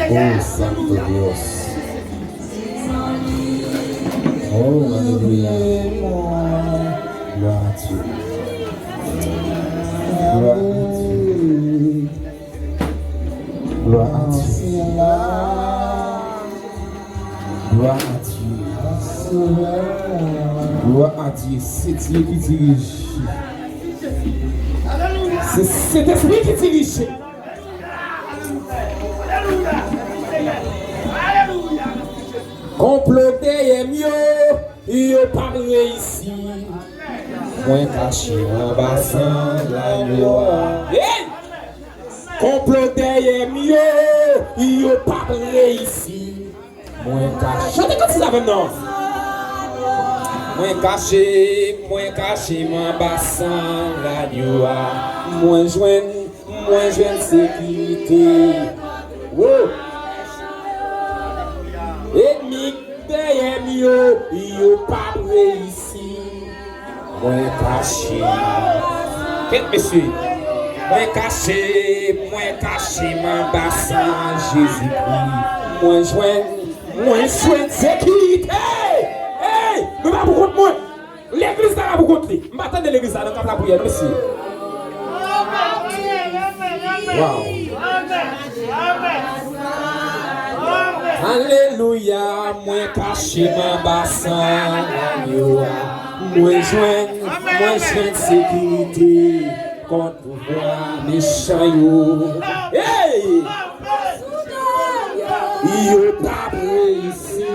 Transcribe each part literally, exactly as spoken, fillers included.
Oh, Santo Dios. Oh, alelouya. Gloire à Dieu. Gloire à Dieu. Gloire à Dieu. Gloire à Dieu. Gloire à Dieu. Se Dye ki dirije. Se Sentespri ki dirije. Konplo dèyè m yo, yo p ap reyisi. Mwen kache anba sann lagno a. Hey! Konplo dèyè m yo, yo p ap reyisi. Mwen kache. Chante kantik sa avè m non. Mwen kache, mwen kache m anba sann lagno a. Mwen jwenn, mwen jwenn sekirite. Wo! Ènmi k dèyè m yo, yo p ap reyisi. Mwen kache. Kèt mesye. Mwen kache, mwen kache m anba san Jezikri. Mwen jwenn, mwen jwenn sekirite. Hey, mwen pa pou kont mwen. Legliz la la pou kont li. M pa tande legliz la nan k ap lapriyè non mesye. Wow. Alelouya, mwen kache m anba san lagno a. Mwen jwenn, mwen jwenn sekirite kont pouvwa mechan yo. Hey! Yo p ap reyisi.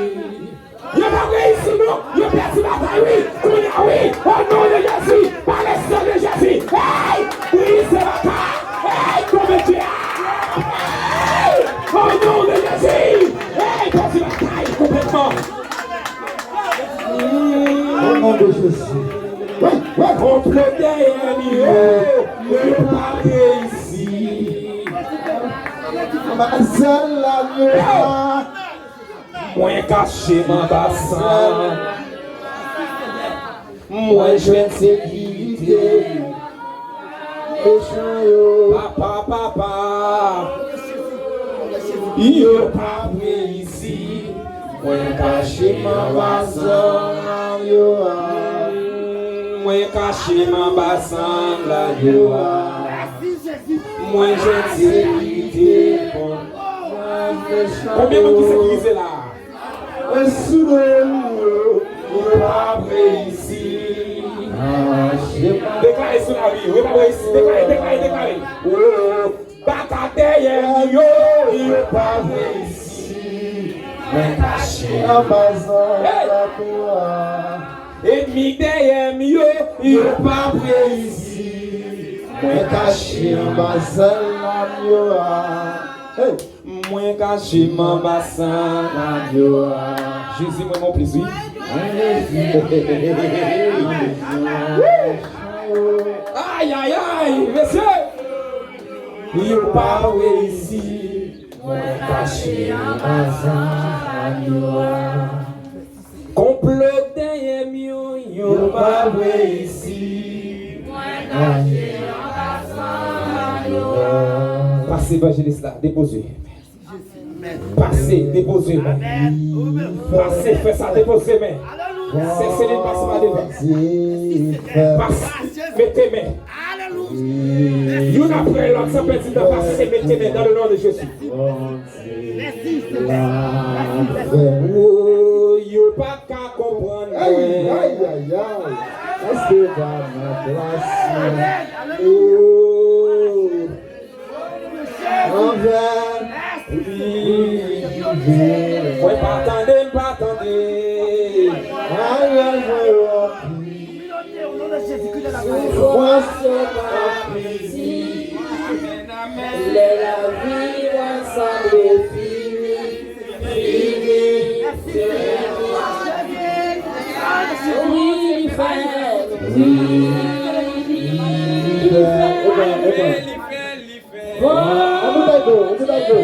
Yo p ap reyisi non. Yo pèdi batay wi. Kounye a wi. O non de Jezi. Pa le sang de Jezi. Hey! Brize batay. Hey! Konvenke a. Hey! O non de Jezi. Hey! Pèdi batay konplètman. O non de Jezi. Wi, wi. Konplo dèyè m yo. Yo p ap reyisi. Anba san lagno a. Mwen kache m anba san. Mwen jwenn sekirite. Mechan yo. Papa, papa. Yo p ap reyisi. Mwen kache m anba san lagno a. Mwen kache m anba san lagno a. Mwen jwenn sekirite. Konbyen moun ki sekirize la? Mwen sou do yo, yo p ap reyisi. Deklare sou lavi, yo p ap reyisi. Deklare, deklare, deklare. Baka dèyè m yo, yo p ap reyisi. Mwen kache anba san lagno a. Ènmi dèyè m yo, yo p ap reyisi. Mwen kache anba san lagno a. Hey! Mwen kache m anba san lagno a. Jezi mwen mon plis wi. Ayayay, mesye. Yo p ap reyisi. Mwen kache anba san lagno a. Konplo dèyè m yo, yo p ap reyisi. Mwen kache anba san lagno a. Pase evanjelis la, depoze. Pase, depoze men. Pase, fè sa, depoze men. Sè Selin, pase pa devan. Pase, mete men. Youn apre lòt, san pèdi tan, pase, mete men dans le nom de Jésus. Yo pa ka konprann mwen. Ay, ay, ay. Èske w pa nan plas mwen? Oh. Anvè. Mwen pa tande, m pa tande. Ay, ay, ay, ay. Soufrans yo pa fini. Lè lavi mwen sanble fini, fini, fini. Wi, li fèt. Wi, li fèt. Epa, epa. An boutèy dlo, an boutèy dlo.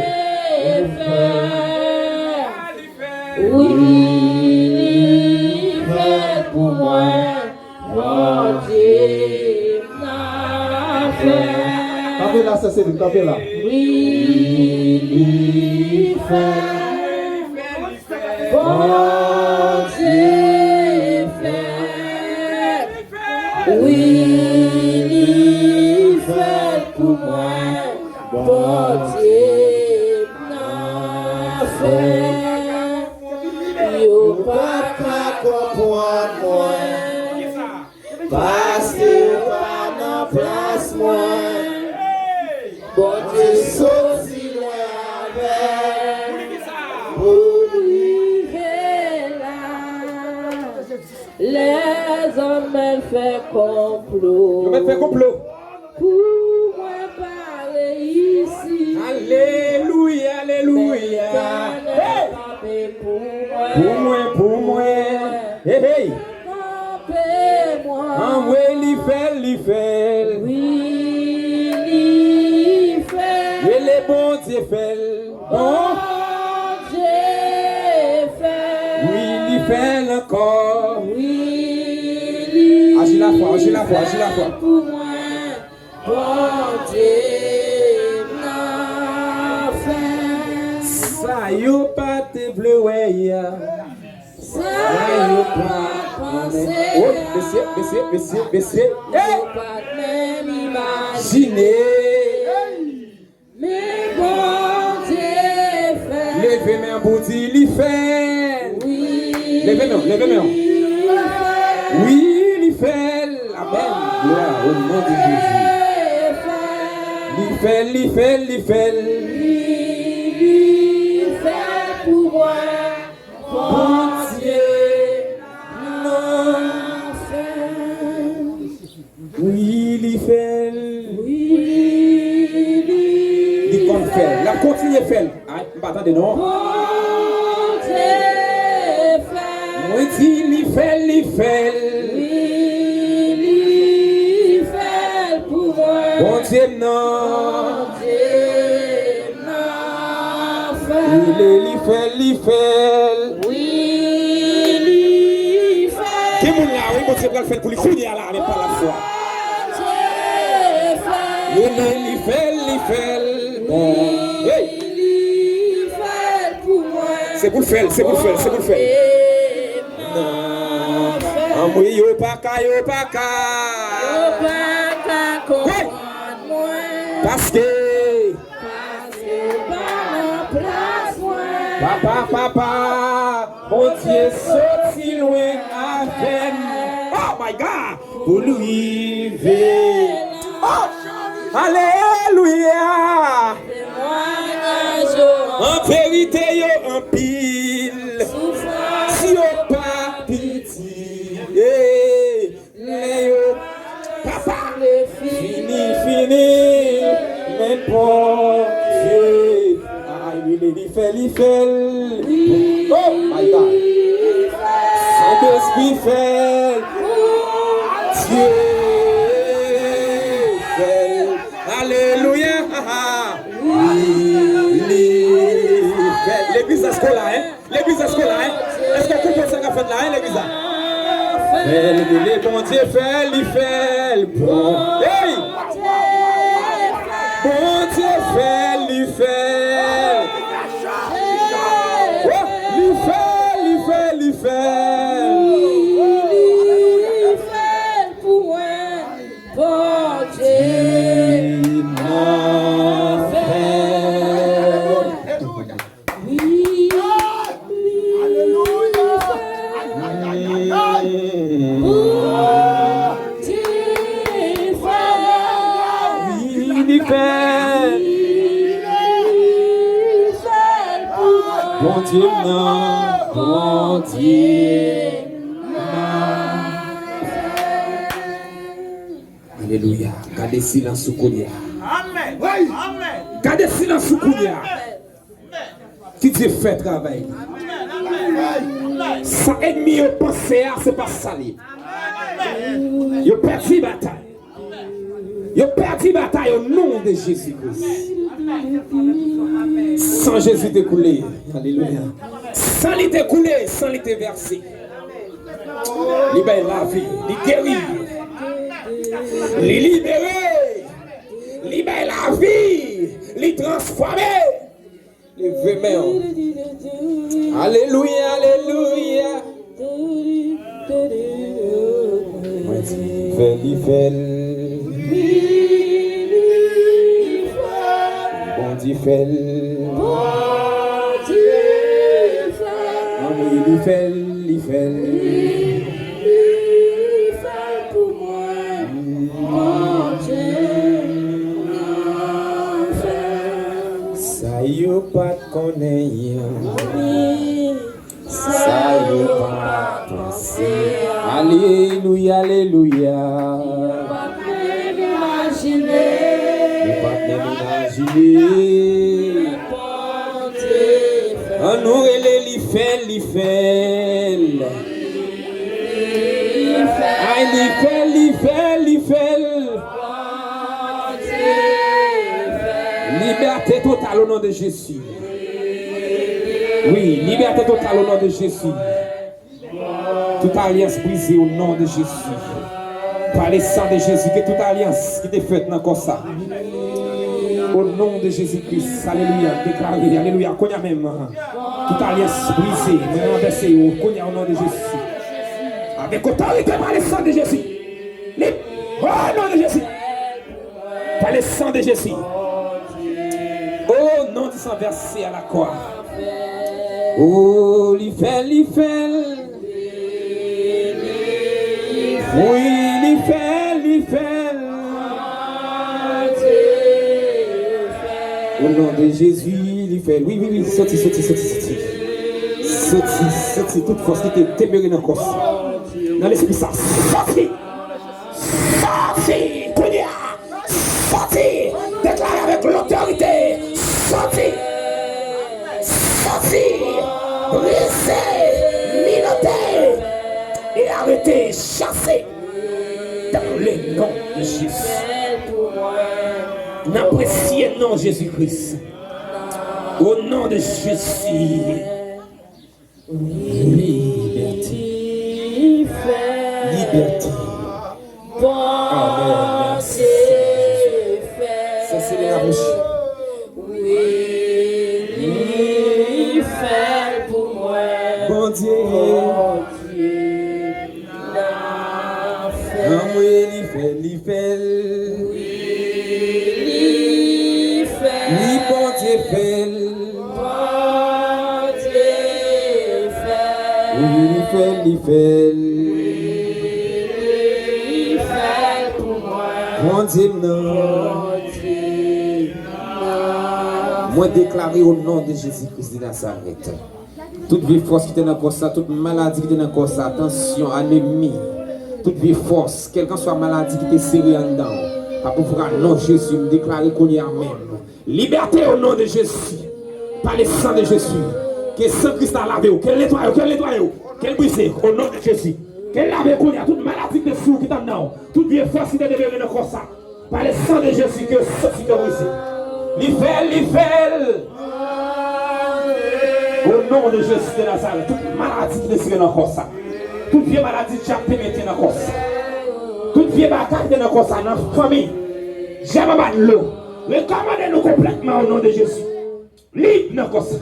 Wi, li fèt pou mwen. Bondye m nan fè. Kanpe la, sè Selin, kanpe la. Wi, li Bondye fè. Wi, li fè l pou mwen. Bondye nan fè. Yo pa ka konprann mwen. Paske yo pa nan plas mwen. Bondye soti lwen avè m pou m rive la. Lèzòm mèt fè konplo. Yo mèt fè konplo. Pou mwen pa reyisi. Alelouya, alelouya. Hey! Pou mwen, pou mwen. Hey, hey. Kanpe mwen. Anmwe, li fè l, li fè l. Wi, li fè l. Rele Bondye fè l. Bon. Bondye fè l. Wi, li fè l ankò. Wi, li fè l. Aji lafwa, aji lafwa, aji lafwa. Pou mwen. Bondye m nan fè. Sa yo pa te vle wè a. Sa yo pa panse a. Oh, mesye, mesye, mesye, mesye. Yo pa t menm imajine. Men Bondye fè. Leve men an pou di li fè l. Wi. Leve men, leve men. Li fè l. Wi, li fè l. Amèn. Glwa o non de Jezi. Li fè l, li fè l, li fè l. Wi, li fè l pou mwen. Bondye nan fè l. Wi, li fè l. Wi, li konn fè l. L ap kontinye fè l. Ay, m pa tande non. Bondye fè l. Mwen di li fè l, li fè l. Wi, li fè l pou mwen. Bondye m nan. Bondye m nan fè l. Wi, li, li fè l, li fè l. Wi, li fè l. Gen moun la, wi, Bondye pral fè l pou li kounye a la, men pa lafwa. Bondye fè l. Li, li, li fè l, li fè l. Bon. Hey. Li fè l pou mwen. Se pou l fè l, se pou l fè l, se pou l fè l. Anmwe, yo pa ka, yo pa ka. Yo pa ka konprann mwen. Paske. Paske w pa nan plas mwen. Papa, papa, Bondye soti lwen avè m. Oh my God! Pou l rive. Oh! Alelouya! Temwayaj yo. An verite, yo anpil. Soufrans. Si yo pa piti. Hey! Lè yo, papa, fini, fini, men Bondye. Ay, wi, li, li fè, li fè l. Oh, my God. Sentespri fè l. Dye fè l. Alelouya. Wi, li fè l. Legliz la, èske w la, en? Legliz, èske w la, en? Èske w konprann sa k ap fèt la, en, legliz la? Fè l, li, Bondye fè l, li fè l bon. Hey! Bondye fè l, li fè l. Oh, li fè l, li fè l, li fè l. Li fè l pou mwen. Bondye nan fè l. Wi, wi, wi. Bondye fè l. Wi, li fè l. Li fè l pou mwen. Bondye m nan. Bondye m nan. Alelouya. Gade silans ou kounye a. Amèn. Amèn. Gade silans ou kounye a. Ki Dye fè travay li. Sa ènmi yo panse a, se pa sa li ye. Yo pèdi batay. Yo pèdi batay o non de Jezi Kris. San Jezi te koule. Alelouya. San li te koule, san li te vèse. Li bay lavi, li geri. Li libere. Li bay lavi, li transfòme. Li Leve men w. Alelouya, alelouya. Mwen di fè l, li fè l. Bondye fè l. Anmwey, li fè l, li fè l. Sa yo pa t konnen an. Sa yo pa panse. Alelouya, alelouya. Yo pa t menm imajine. Yo pa t menm imajine. An nou rele li fè l, li fè l. Ay, li fè l, li fè l, li fè l. Libète total o non de Jezi. Wi, libète total o non de Jezi. Tout alyans brize o non de Jezi. Pa le san de Jezi, ke tout alyans ki te fèt nan kò sa, o non de Jezi Kris, alelouya, deklare, alelouya, kounye a menm, tout alyans brize, mwen ranvèse yo, kounye a, o non de Jezi. Avèk otorite, pa le san de Jezi. Li, o non de Jezi. Par le sang de Jésus. O non di san vèse a la kwa. O, li fè, li fè l. Wi, li fè, li fè l. O non de Jezi, li fè l. Wi, wi, wi, soti, soti, soti, soti. Soti, soti, tout fòs ki te demere nan kò sa. Nan lespri sa, soti. Soti kounye a! Soti! Deklare avèk lotorite! Soti! Soti! Brize! Minote! E arete! Chase! Dans le nom de Jésus. Nan presye non Jezi Kris. O non de Jezi. Libète. Libète. Amèn. Mèsi, Senyè Jezi. Sè Selena Bouch. Bondye. Anmwe, li fè, li fè l. Wi, Bondye fè l. Wi, li fè l, li fè l. Bondye m nan. Mwen deklare o non de Jezi Kris de Nazarèt. Tout vye fòs ki te nan kò sa, tout maladi ki te nan kò sa, tansyon, anemi, tout vye fòs, kèlkanswa maladi ki te sere anndan w, pa pouvwa non Jezi, m deklare kounye a menm, libète o non de Jezi, pa le san de Jezi, ke san Kris la lave w, ke l netwaye w, ke l netwaye w, ke l brize, o non de Jezi, ke l lave kounye a, tout maladi ki te sou w, ki t anndan w, tout vye fòs ki te demere nan kò sa. Par le sang de Jésus, ke soti, ke brize. Li fè l, li fè l. O non de Jezi de Nazarèt, tout maladi ki te sere nan kò sa, tout vye maladi dyab te mete nan kò sa, tout vye bagay ki te nan kò sa, nan fanmi, dyab anba dlo, rekomande nou konplètman o non de Jezi. Lib nan kò sa.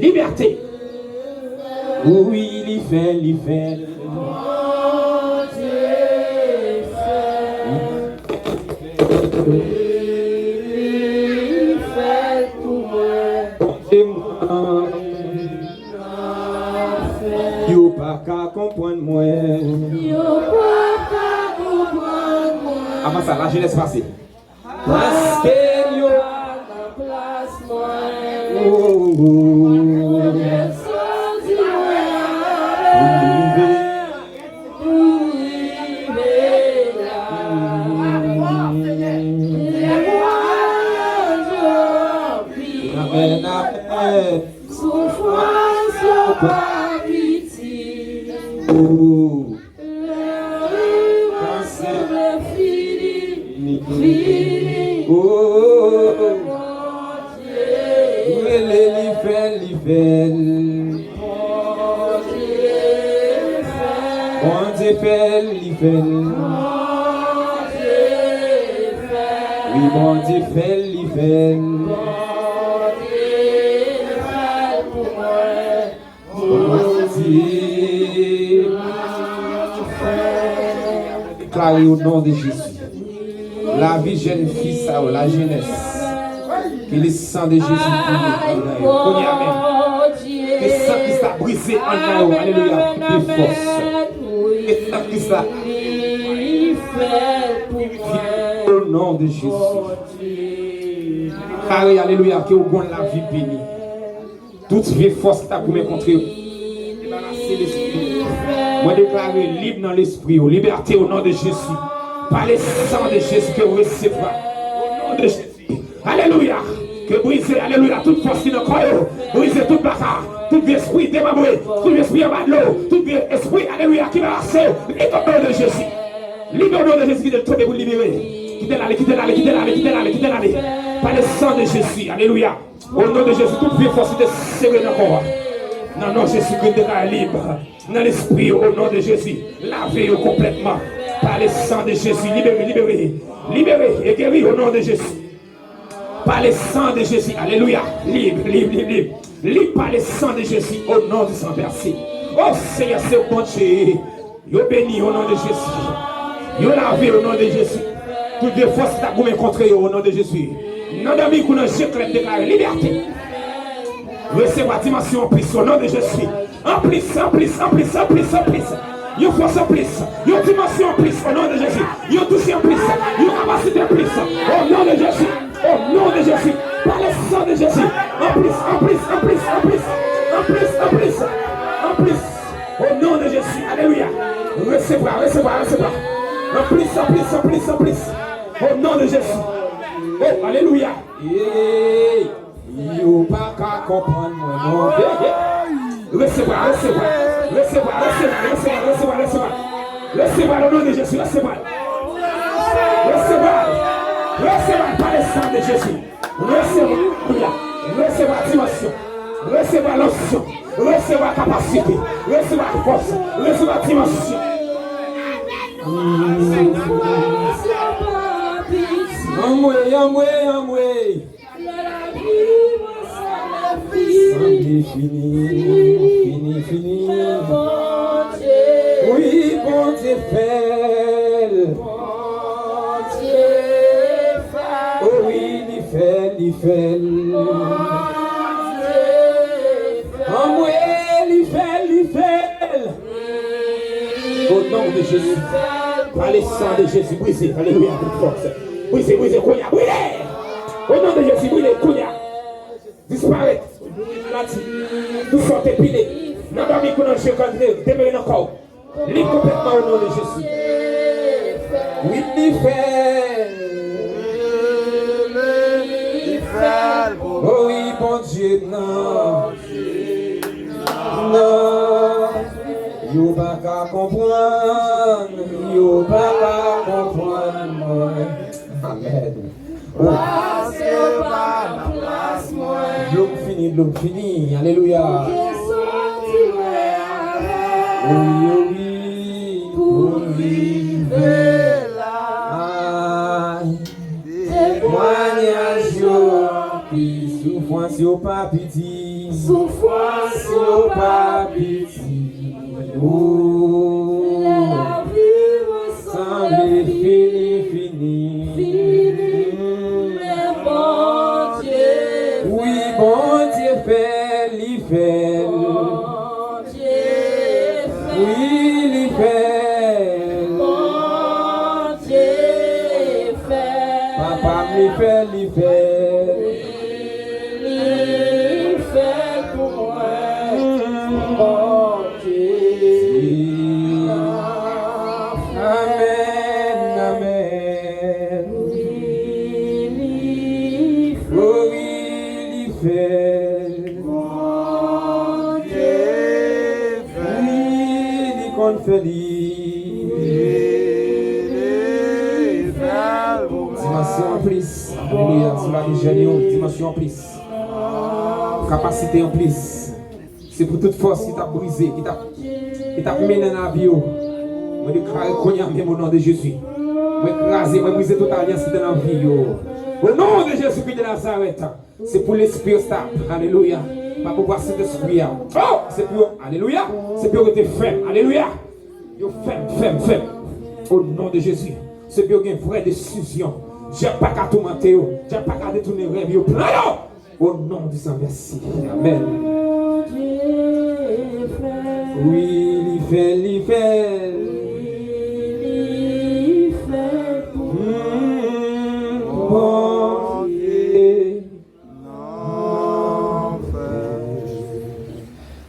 Libète. Wi, li fè, li fè. Bondye fè. Li fè pou mwen. Yo pa ka konprann mwen. Yo pa ka konprann mwen. Avan sa, lajenès pase. Paske yo pa nan plas mwen. Oh, oh, oh. Pou m rive. Pou m rive la. Temwayaj yo anpil. Amèn, amèn. Soufrans yo pa piti. Oh. Lè yo sanble fini, fini. Oh, Bondye. Rele li fè l, li fè l. Bondye fè l. Bondye fè l, li fè l. Bondye fè l. Wi, Bondye fè l, li fè l. Bondye Deklare o non de Jezi. Lavi jèn fi sa yo, lajenès, ke le san de Jezi koule anndan yo. Kounye a menm, ke san Kris la brize anndan yo. Alelouya. Ke fòs. Ke san Kris la. O non de Jezi. Kare, alelouya, ke w gon lavi beni. Tout vye fòs ki t ap goumen kont yo, debarase lespri yo. Mwen deklare lib nan lespri yo. Libète o non de Jezi. Pa le san de Jezi ke w resevwa. O non de Jezi. Alelouya. Ke brize, alelouya, tout fòs ki nan kò yo. Brize tout baka, tout vye espri demanbre, tout vye espri anba dlo, tout vye espri, alelouya, ki barase yo. Lib o non de Jezi. Lib o non de Jezi, kite l tonbe pou l libere. Kite l ale, kite l ale, kite l ale, kite l ale, kite l ale. Pa le san de Jezi. Alelouya. O non de Jezi, tout vye fòs ki te sere nan kò a. Nan non Jezi Kris, deklare lib. Nan lespri yo, o non de Jezi. Lave yo konplètman. Pa le san de Jezi, libere, libere. Libere e geri o non de Jezi. Pa le san de Jezi, alelouya. Lib, lib, lib, lib. Lib pa le san de Jezi, o non di san vèse. O Seyè, se Bondye. Yo beni o non de Jezi. Yo lave o non de Jezi. Tout vye fòs ki t ap goumen kont yo o non de Jezi. Nan dòmi kou nan je klè deklare libète. Resevwa dimansyon anplis o non de Jezi. Anplis, anplis, anplis, anplis, anplis. Yon fòs anplis. Yon dimansyon anplis o non de Jezi. Yon touche anplis. Yon kapasite anplis. O non de Jezi. O non de Jezi. Pa le san de Jezi. Anplis, anplis, anplis, anplis. Anplis, anplis, anplis. O non de Jezi, alelouya. Resevwa, resevwa, resevwa. Anplis, anplis, anplis, anplis. O non de Jezi. O, alelouya. Hey, yo pa ka konprann mwen non. Hey, hey. Resevwa, resevwa. Resevwa, resevwa, resevwa, resevwa, resevwa. Resevwa, o non de Jezi, resevwa. Resevwa. Resevwa, pa le san de Jezi. Resevwa, alelouya. Resevwa dimansyon. Resevwa lansyon. Resevwa kapasite. Resevwa fòs. Resevwa dimansyon. Anmwe, anmwe, anmwe. Sanble fini, fini, fini. Wi, Bondye fè l. Bondye fè l. O wi, li fè l, li fè l. Bondye fè l. Anmwe, li fè l, li fè l. O non de Jezi. Pa le san de Jezi, brize. Alelouya, tout fòs. Brize, brize, kounye a, brile. O non de Jezi, brile, kounye a. Disparèt. Maladi. Tout sa w te pile. Nan dòmi kou nan je, k antre, demere nan kò w. Li konplètman o non de Jezi. Wi, li fè l. Li fè l pou mwen. O wi, Bondye nan. Nan. Yo pa ka konprann. Yo pa ka konprann mwen. Amèn. Paske w pa nan plas mwen. Dlo m fini, dlo m fini. Alelouya. Pou ki sa w di mwen avè. O wi, o wi. Pou m rive la. Ay. Temwanyaj yo anpil. Soufrans yo pa piti. Soufrans yo pa piti. O, lavi mwen sanble fini, fini. Men Bondye fè. Wi, Bondye fè, li fè. Bondye fè. Wi, li fè. Bondye fè. Papa m, li fè, li fè. Li fè l pou mwen. Bondye. Amèn, amèn. Wi, li fè. O wi, li fè. Bondye fè. Wi, li konn fè li. Wi, li fè l pou mwen. Dimansyon anplis. Alelouya. Sou lavi jèn yo, dimansyon anplis. Kapasite anplis. Se pou tout fòs ki t ap brize, ki t ap, ki t ap mennen lavi yo. Mwen deklare kounye a menm o non de Jezi. Mwen kraze, mwen brize tout alyans ki te nan vi yo. O non de Jezi Kris de Nazarèt. Se pou lespri yo stap. Alelouya. Pa pouvwa Sentespri a. Oh, se pou yo, alelouya. Se pou yo rete fèm, alelouya. Yo fèm, fèm, fèm. O non de Jezi. Se pou yo gen vrè desizyon. Dyab pa ka toumante yo. Dyab pa ka detounen rèv yo, plan yo. O non de San, mèsi. Amèn. Wi, li fè, li fè. Mm, Bondye.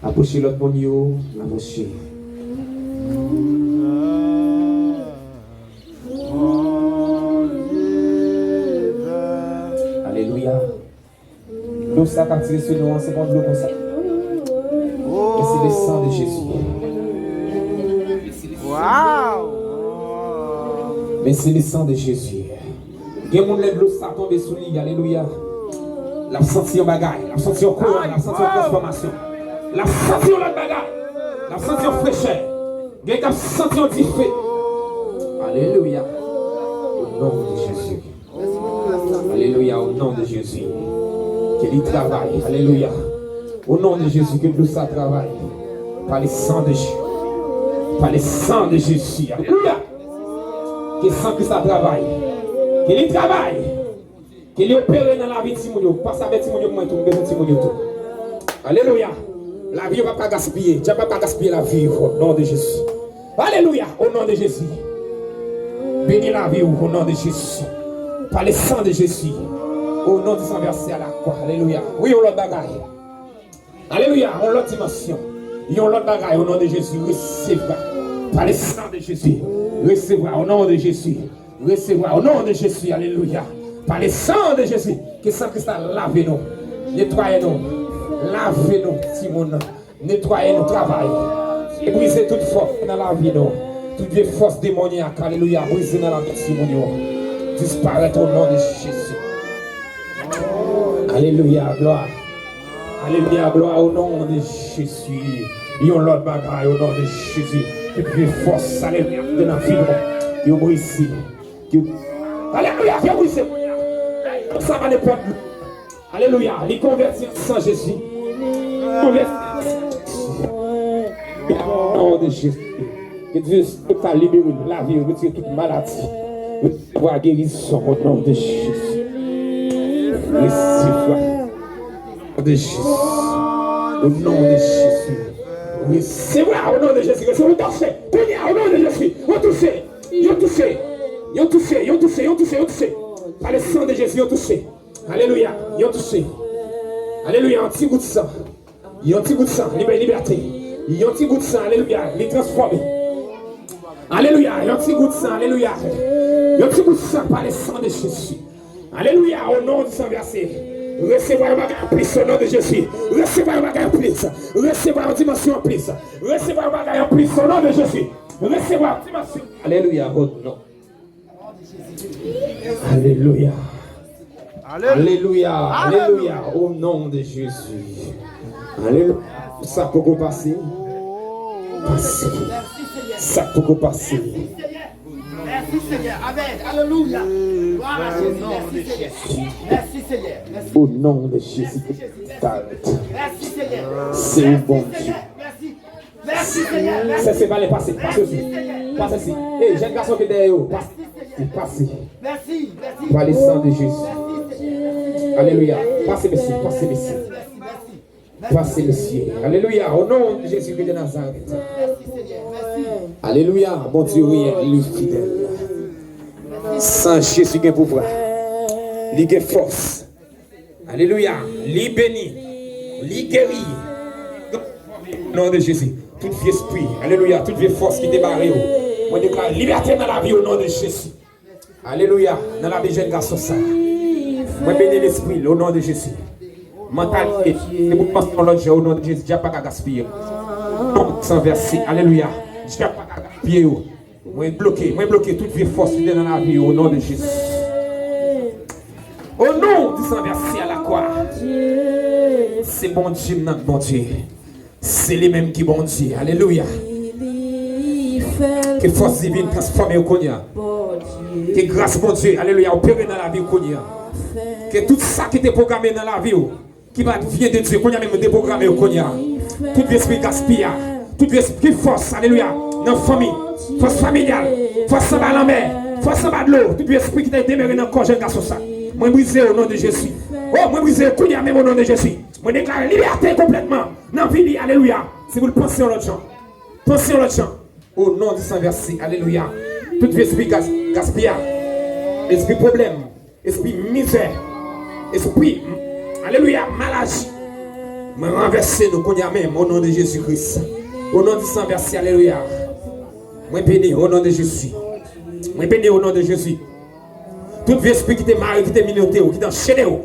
Apwoche lòt moun yo, apwoche. Alelouya. Dlo sa k ap tire sou nou an, se pa yon dlo konsa. Men se le san de Jezi. Men se le san de Jezi. Gen moun lè dlo sa tonbe sou li, alelouya. L ap santi yon bagay, l ap santi yon kouran, l ap santi yon transfòmasyon. L ap santi yon lòt bagay, l ap santi yon frechè. Gen k ap santi yon dife. Alelouya. O non de Jezi. Alelouya, o non de Jezi. Ke li travay. Alelouya. O non de Jezi, ke dlo sa travay. Pa le san de Jezi. Pa le san de Jezi. Alelouya. Ke san Kris la travay. Ke li travay. Ke li opere nan lavi timoun yo. Pase avèk timoun yo pou mwen tou. M bezwen timoun yo tou. Alelouya. Lavi yo p ap ka gaspiye. Dyab p ap ka gaspiye lavi yo. O non de Jezi. Alelouya. O non de Jezi. Beni lavi w o non de Jezi. Pa le san de Jezi. O non de San vèse a la kwa. Alelouya. Wi, yon lòt bagay. Alelouya, yon lòt dimansyon. Yon lòt bagay, o non de Jezi, resevwa. Pa le san de Jezi, resevwa, o non de Jezi. Resevwa, o non de Jezi, alelouya. Pa le san de Jezi, ke san Kris la lave nou, netwaye nou, lave nou, timoun, netwaye nou, travay. E brize tout fòs nan lavi nou. Tout vye fòs demonyak, alelouya, brize nan lavi timoun yo. Disparèt o non de Jezi. Alelouya, glwa. Alelouya, glwa o non de Jezi. Yon lòt bagay o non de Jezi. Tout vye fòs, alelouya, ki te nan vi nou, yo brize. Yo, alelouya, yo brize. Sa pa nenpòt. Alelouya, li konvèti an san Jezi. Konvèti an san Jezi. O non de Jezi. Ke Dye ta libere lavi, retire tout maladi. Resevwa gerizon o non de Jezi. Resevwa. O non de Jezi. O non de Jezi. Resevwa o non de Jezi. Resevwa, ou touche. Kounye a, o non de Jezi. Ou touche. Yo touche. Yo touche. Yo touche. Yo touche. Yo touche. Pa le san de Jezi, yo touche. Alelouya. Yo touche. Alelouya. Yon ti gout san. Yon ti gout san, li bay libète. Yon ti gout san, alelouya, li transfòme. Alelouya, yon ti gout san, alelouya. Yon ti gout san pa le san de Jezi. Alelouya, o non de San vèse. Resevwa yon bagay anplis o non de Jezi. Resevwa yon bagay anplis. Resevwa yon dimansyon anplis. Resevwa yon bagay anplis o non de Jezi. Resevwa yon dimansyon. Alelouya, o non. Alelouya. Alelouya. Alelouya. O non de Jezi. Alelouya. Sa poko pase. Pase. Sa poko pase. Mèsi Senyè. Amèn. Alelouya. Glwa a Jezi. Mèsi Senyè. Mèsi Senyè. Mèsi. O non de Jezi. Mèsi Senyè. Se ou Bondye. Mèsi. Mèsi Senyè, mèsi. Sèse, pale, pase, pase osi. Pase osi. Ey, jèn gason ki dèyè yo, pase, pase. Mèsi, mèsi. Pa le san de Jezi. Alelouya. Pase, mesye, pase, mesye. Pase, mesye. Alelouya. O non de Jezi de Nazarèt. Alelouya. Bondye reyèl, li fidèl. San Jezi gen pouvwa. Li gen fòs. Alelouya. Li beni. Li geri. Non de Jezi. Tout vye espri. Alelouya. Tout vye fòs ki te bare w. Mwen deklare libète nan lavi w, o non de Jezi. Alelouya. Nan lavi jèn gason sa. Mwen beni lespri l, o non de Jezi. Mantalite. Se pou panse yon lòt jan, o non de Jezi. Dyab pa ka gaspiye. Non, san vèse. Alelouya. Dyab pa ka gaspiye yo. Mwen bloke, mwen bloke tout vye fòs ki te nan lavi yo, o non de Jezi. O non de San vèse a la kwa. Se Bondye m nan k Bondye. Se li menm ki Bondye. Alelouya. Ke fòs divin transfòme w kounye a. Ke gras Bondye, alelouya, opere nan lavi w kounye a. Ke tout sa ki te pwograme nan lavi w, Ki pa vyen de Dye, kounye a menm, deprograme yo kounye a. Tout vye espri gaspiya, tout vye espri fòs, alelouya, nan fanmi, fòs familyal, fòs anba lanmè, fòs anba dlo, tout vye espri ki te demere nan kò jèn gason sa, mwen brize o non de Jezi. O, mwen brize kounye a menm o non de Jezi. Mwen deklare libète konplètman nan vi li, alelouya. Se pou l panse yon lòt jan. Panse yon lòt jan. O non di san vèse, alelouya. Tout vye espri gas-, gaspiya, espri pwoblèm, espri mizè, espri, alelouya, maladi. Mwen ranvèse nou kounye a menm, o non de Jezi Kris. O non di san vèse, alelouya. Mwen beni, o non de Jezi. Mwen beni, o non de Jezi. Tout vye espri ki te mare, ki te minote w, ki te anchene w,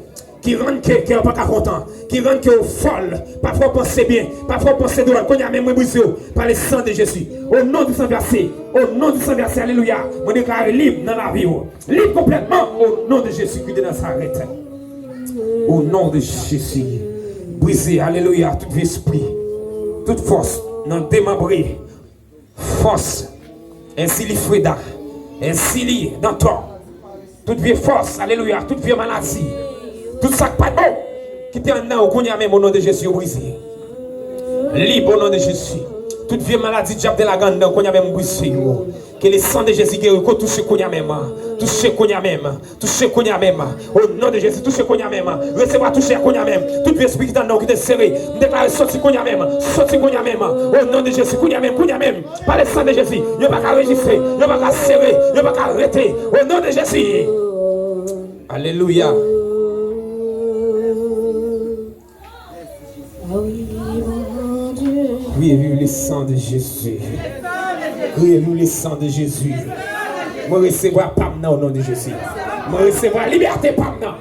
ki rann ke kè w pa ka kontan, ki rann ke w fòl, pa fè w panse byen, pa fè w panse dwòl, kounye a menm mwen brize w pa le san de Jezi. O non di san vèse, o non di san vèse, alelouya, mwen deklare lib nan lavi w. Lib konplètman, o non de Jezi Kris de Nazarèt. O non de Jezi, brize, alelouya, tout vye espri, tout fòs nan demanbre, fòs, ensi li freda, ensi li dantò, tout vye fòs, alelouya, tout vye maladi, tout sa k pa t bon ki te anndan w, kounye a menm, o non de Jezi, yo brize. Lib, o non de Jezi. Tout vye maladi dyab te lage anndan w, kounye a menm, brize yo. Ke le san de Jezi geri, ko touche kounye a menm. Touche kounye a menm. Touche kounye a menm. O non de Jezi, touche kounye a menm. Resevwa touche a kounye a menm. Tout vye espri ki t anndan w ki te sere, m deklare soti kounye a menm. Soti kounye a menm. O non de Jezi, kounye a menm, kounye a menm. Pa le san de Jezi, yo pa ka rejistre, yo pa ka sere, yo pa ka rete. O non de Jezi. Alelouya. Priez, vive le sang de Jésus. Priez, vive le sang de Jésus. Mwen resevwa pa m nan o non de Jezi. Mwen resevwa libète pa m nan.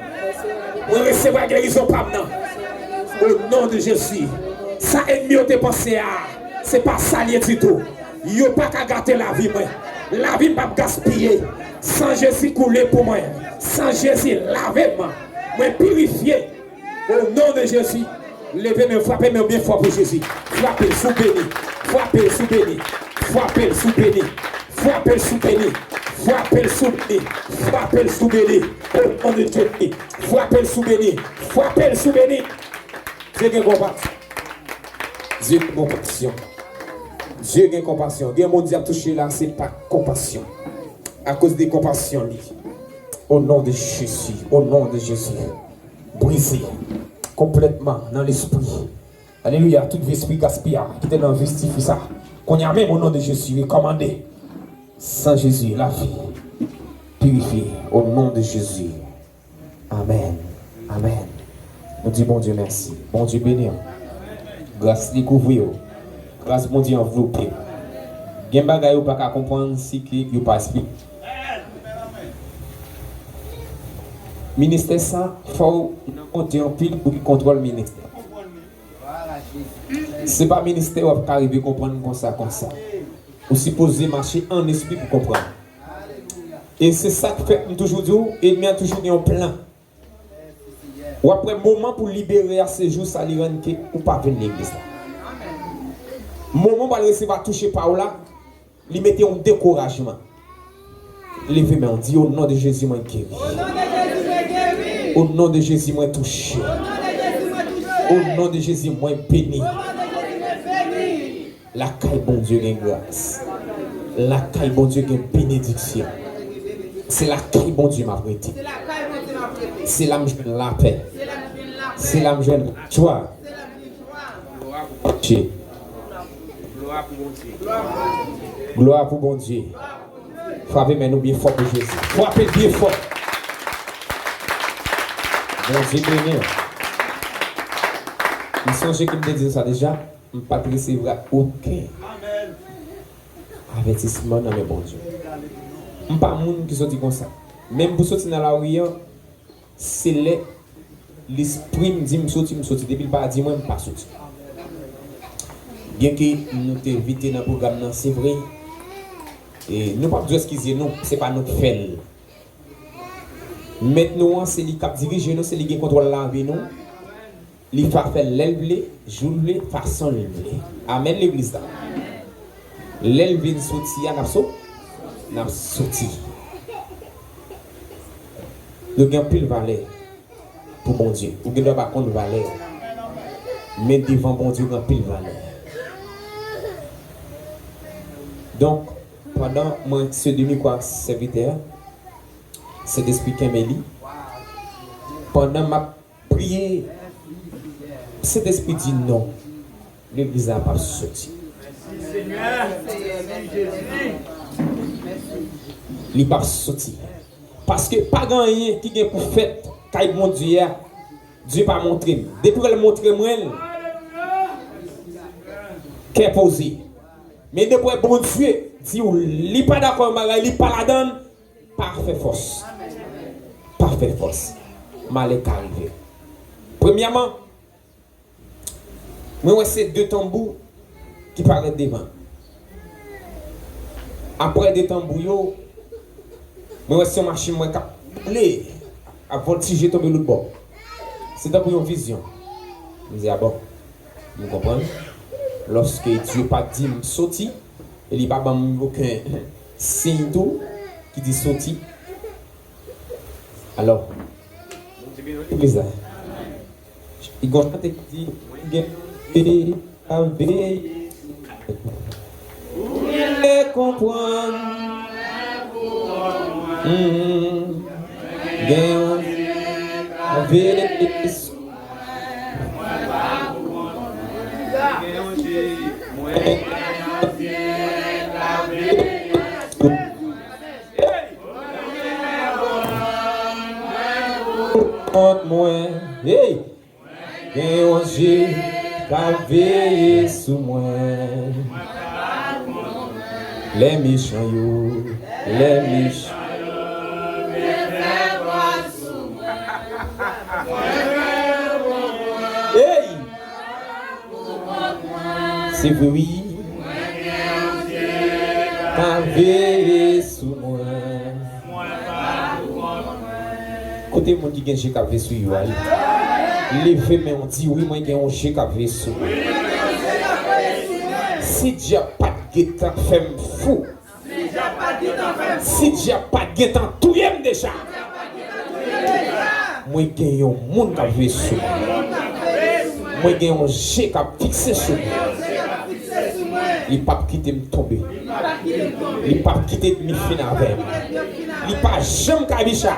Mwen resevwa gerizon pa m nan. O non de Jezi. Sa ènmi yo te panse a, se pa sa l ye ditou. Yo pa ka gate lavi mwen. Lavi m p ap gaspiye. San Jezi koule pou mwen. San Jezi lave m. Mwen pirifye. O non de Jezi, leve men, frape men byen fò pou Jezi. Frape l si w beni. Frape l si w beni. Frape l si w beni. Frape l si w beni. Frape l si w beni. Frape l si w beni. O non de Jezi. Frape l si w beni. Frape l si w beni. Dye gen konpasyon. Dye gen konpasyon. Dye gen konpasyon. Gen moun Dye ap touche la, se pa konpasyon. Akoz de konpasyon li. O non de Jezi. O non de Jezi. Brize konplètman nan lespri. Alelouya, tout vye espri gaspiya ki te nan vi tifi sa. Kounye a menm, o non de Jezi, rekòmande. San Jezi, lavi pirifye, o non de Jezi. Amèn. Amèn. Nou di Bondye mèsi. Bondye beni w. Gras li kouvri w. Gras Bondye anvlope w. Gen bagay ou pa ka konprann si ke yo pa esplike. Ministè sa, fò w nan konte anpil pou ki kontwòl ministè. Se pa ministè w ap ka rive konprann konsa, konsa. Ou sipoze mache an espri pou konprann. E se sa k fè m toujou di w, ènmi an toujou gen yon plan. W ap wè moman pou libere a, se jou sa li rann ke ou pa vin legliz la. Moman w pral resevwa touche pa w la, li mete yon dekourajman. Leve men w, di, o non de Jezi, mwen geri. O non de Jezi, mwen touche. O non de Jezi, mwen beni. Lakay Bondye gen gras. Lakay Bondye gen benediksyon. Se lakay Bondye m ap rete. Se la m jwenn lapè. Se la m jwenn lajwa. Glwa pou Bondye. Glwa pou Bondye. Frape men nou byen fò pou Jezi. Frape l byen fò. Bondye beni w. M sonje ke m te di nou sa deja. M pa t resevwa okenn avètisman nan men Bondye. M pa moun ki soti konsa. Menm pou soti nan lari an, se lè lespri m di m soti, m soti. Depi l pa di mwen, m pa soti. Byenke nou te envite nan pwogram nan, se vre. E nou p ap di w eskize nou, se pa nou k fè l. Mèt nou an, se li k ap dirije nou, se li gen kontwòl lavi nou. Li fa fè l lè l vle, jou l vle, fason l vle. Amèn, legliz la. Lè l vin soti a, n ap so-, n ap soti. Nou gen anpil valè. pou Bondye. Ou gen dwa pa konn valè w, men devan Bondye, ou gen anpil valè. Donk, pandan mwen, se demi kwa sèvitè, Sentespri kenbe li. Pandan m ap priye, Sentespri di non. Legliz la p ap soti. Li p ap soti. Paske pa gen anyen ki gen pou fèt kay Bondye a, Dye pa montre m. Depi w wè l montre mwen l, kè poze. Men depi w wè Bondye di w li pa dakò yon bagay, li pa ladan l, pa fè fòs. Pa fè fòs. Malè ka rive. Premyèman, mwen wè se de tanbou ki parèt devan. Aprè de tanbou yo, mwen wè se yon machin mwen k ap boule, ap vòltije tonbe lòt bò. Se tankou yon vizyon. M di, a bon, m konprann. Lòske Dye pa di m soti, e li pa ban m okenn siy tou ki di soti. Alò, epi sa, li gon chante ki di, gen veye, ap veye. Ou genlè konprann. Mm. Gen yon ap veye sou mwen. Kont mwen, hey! Gen yon je k ap veye sou mwen. Lè mechan yo, lè mechan yo. Hey! Se vre wi. K ap veye sou mwen. Kote moun ki gen je k ap veye sou yo a? Leve men w, di, wi, mwen gen yon je k ap veye sou mwen. Si dyab pa t gentan fè m fou, si dyab pa t gentan touye m deja, mwen gen yon moun k ap veye sou mwen. Mwen gen yon je k ap fikse sou mwen. Li p ap kite m tonbe. Li p ap kite m fin avè m. Li pa janm kabicha.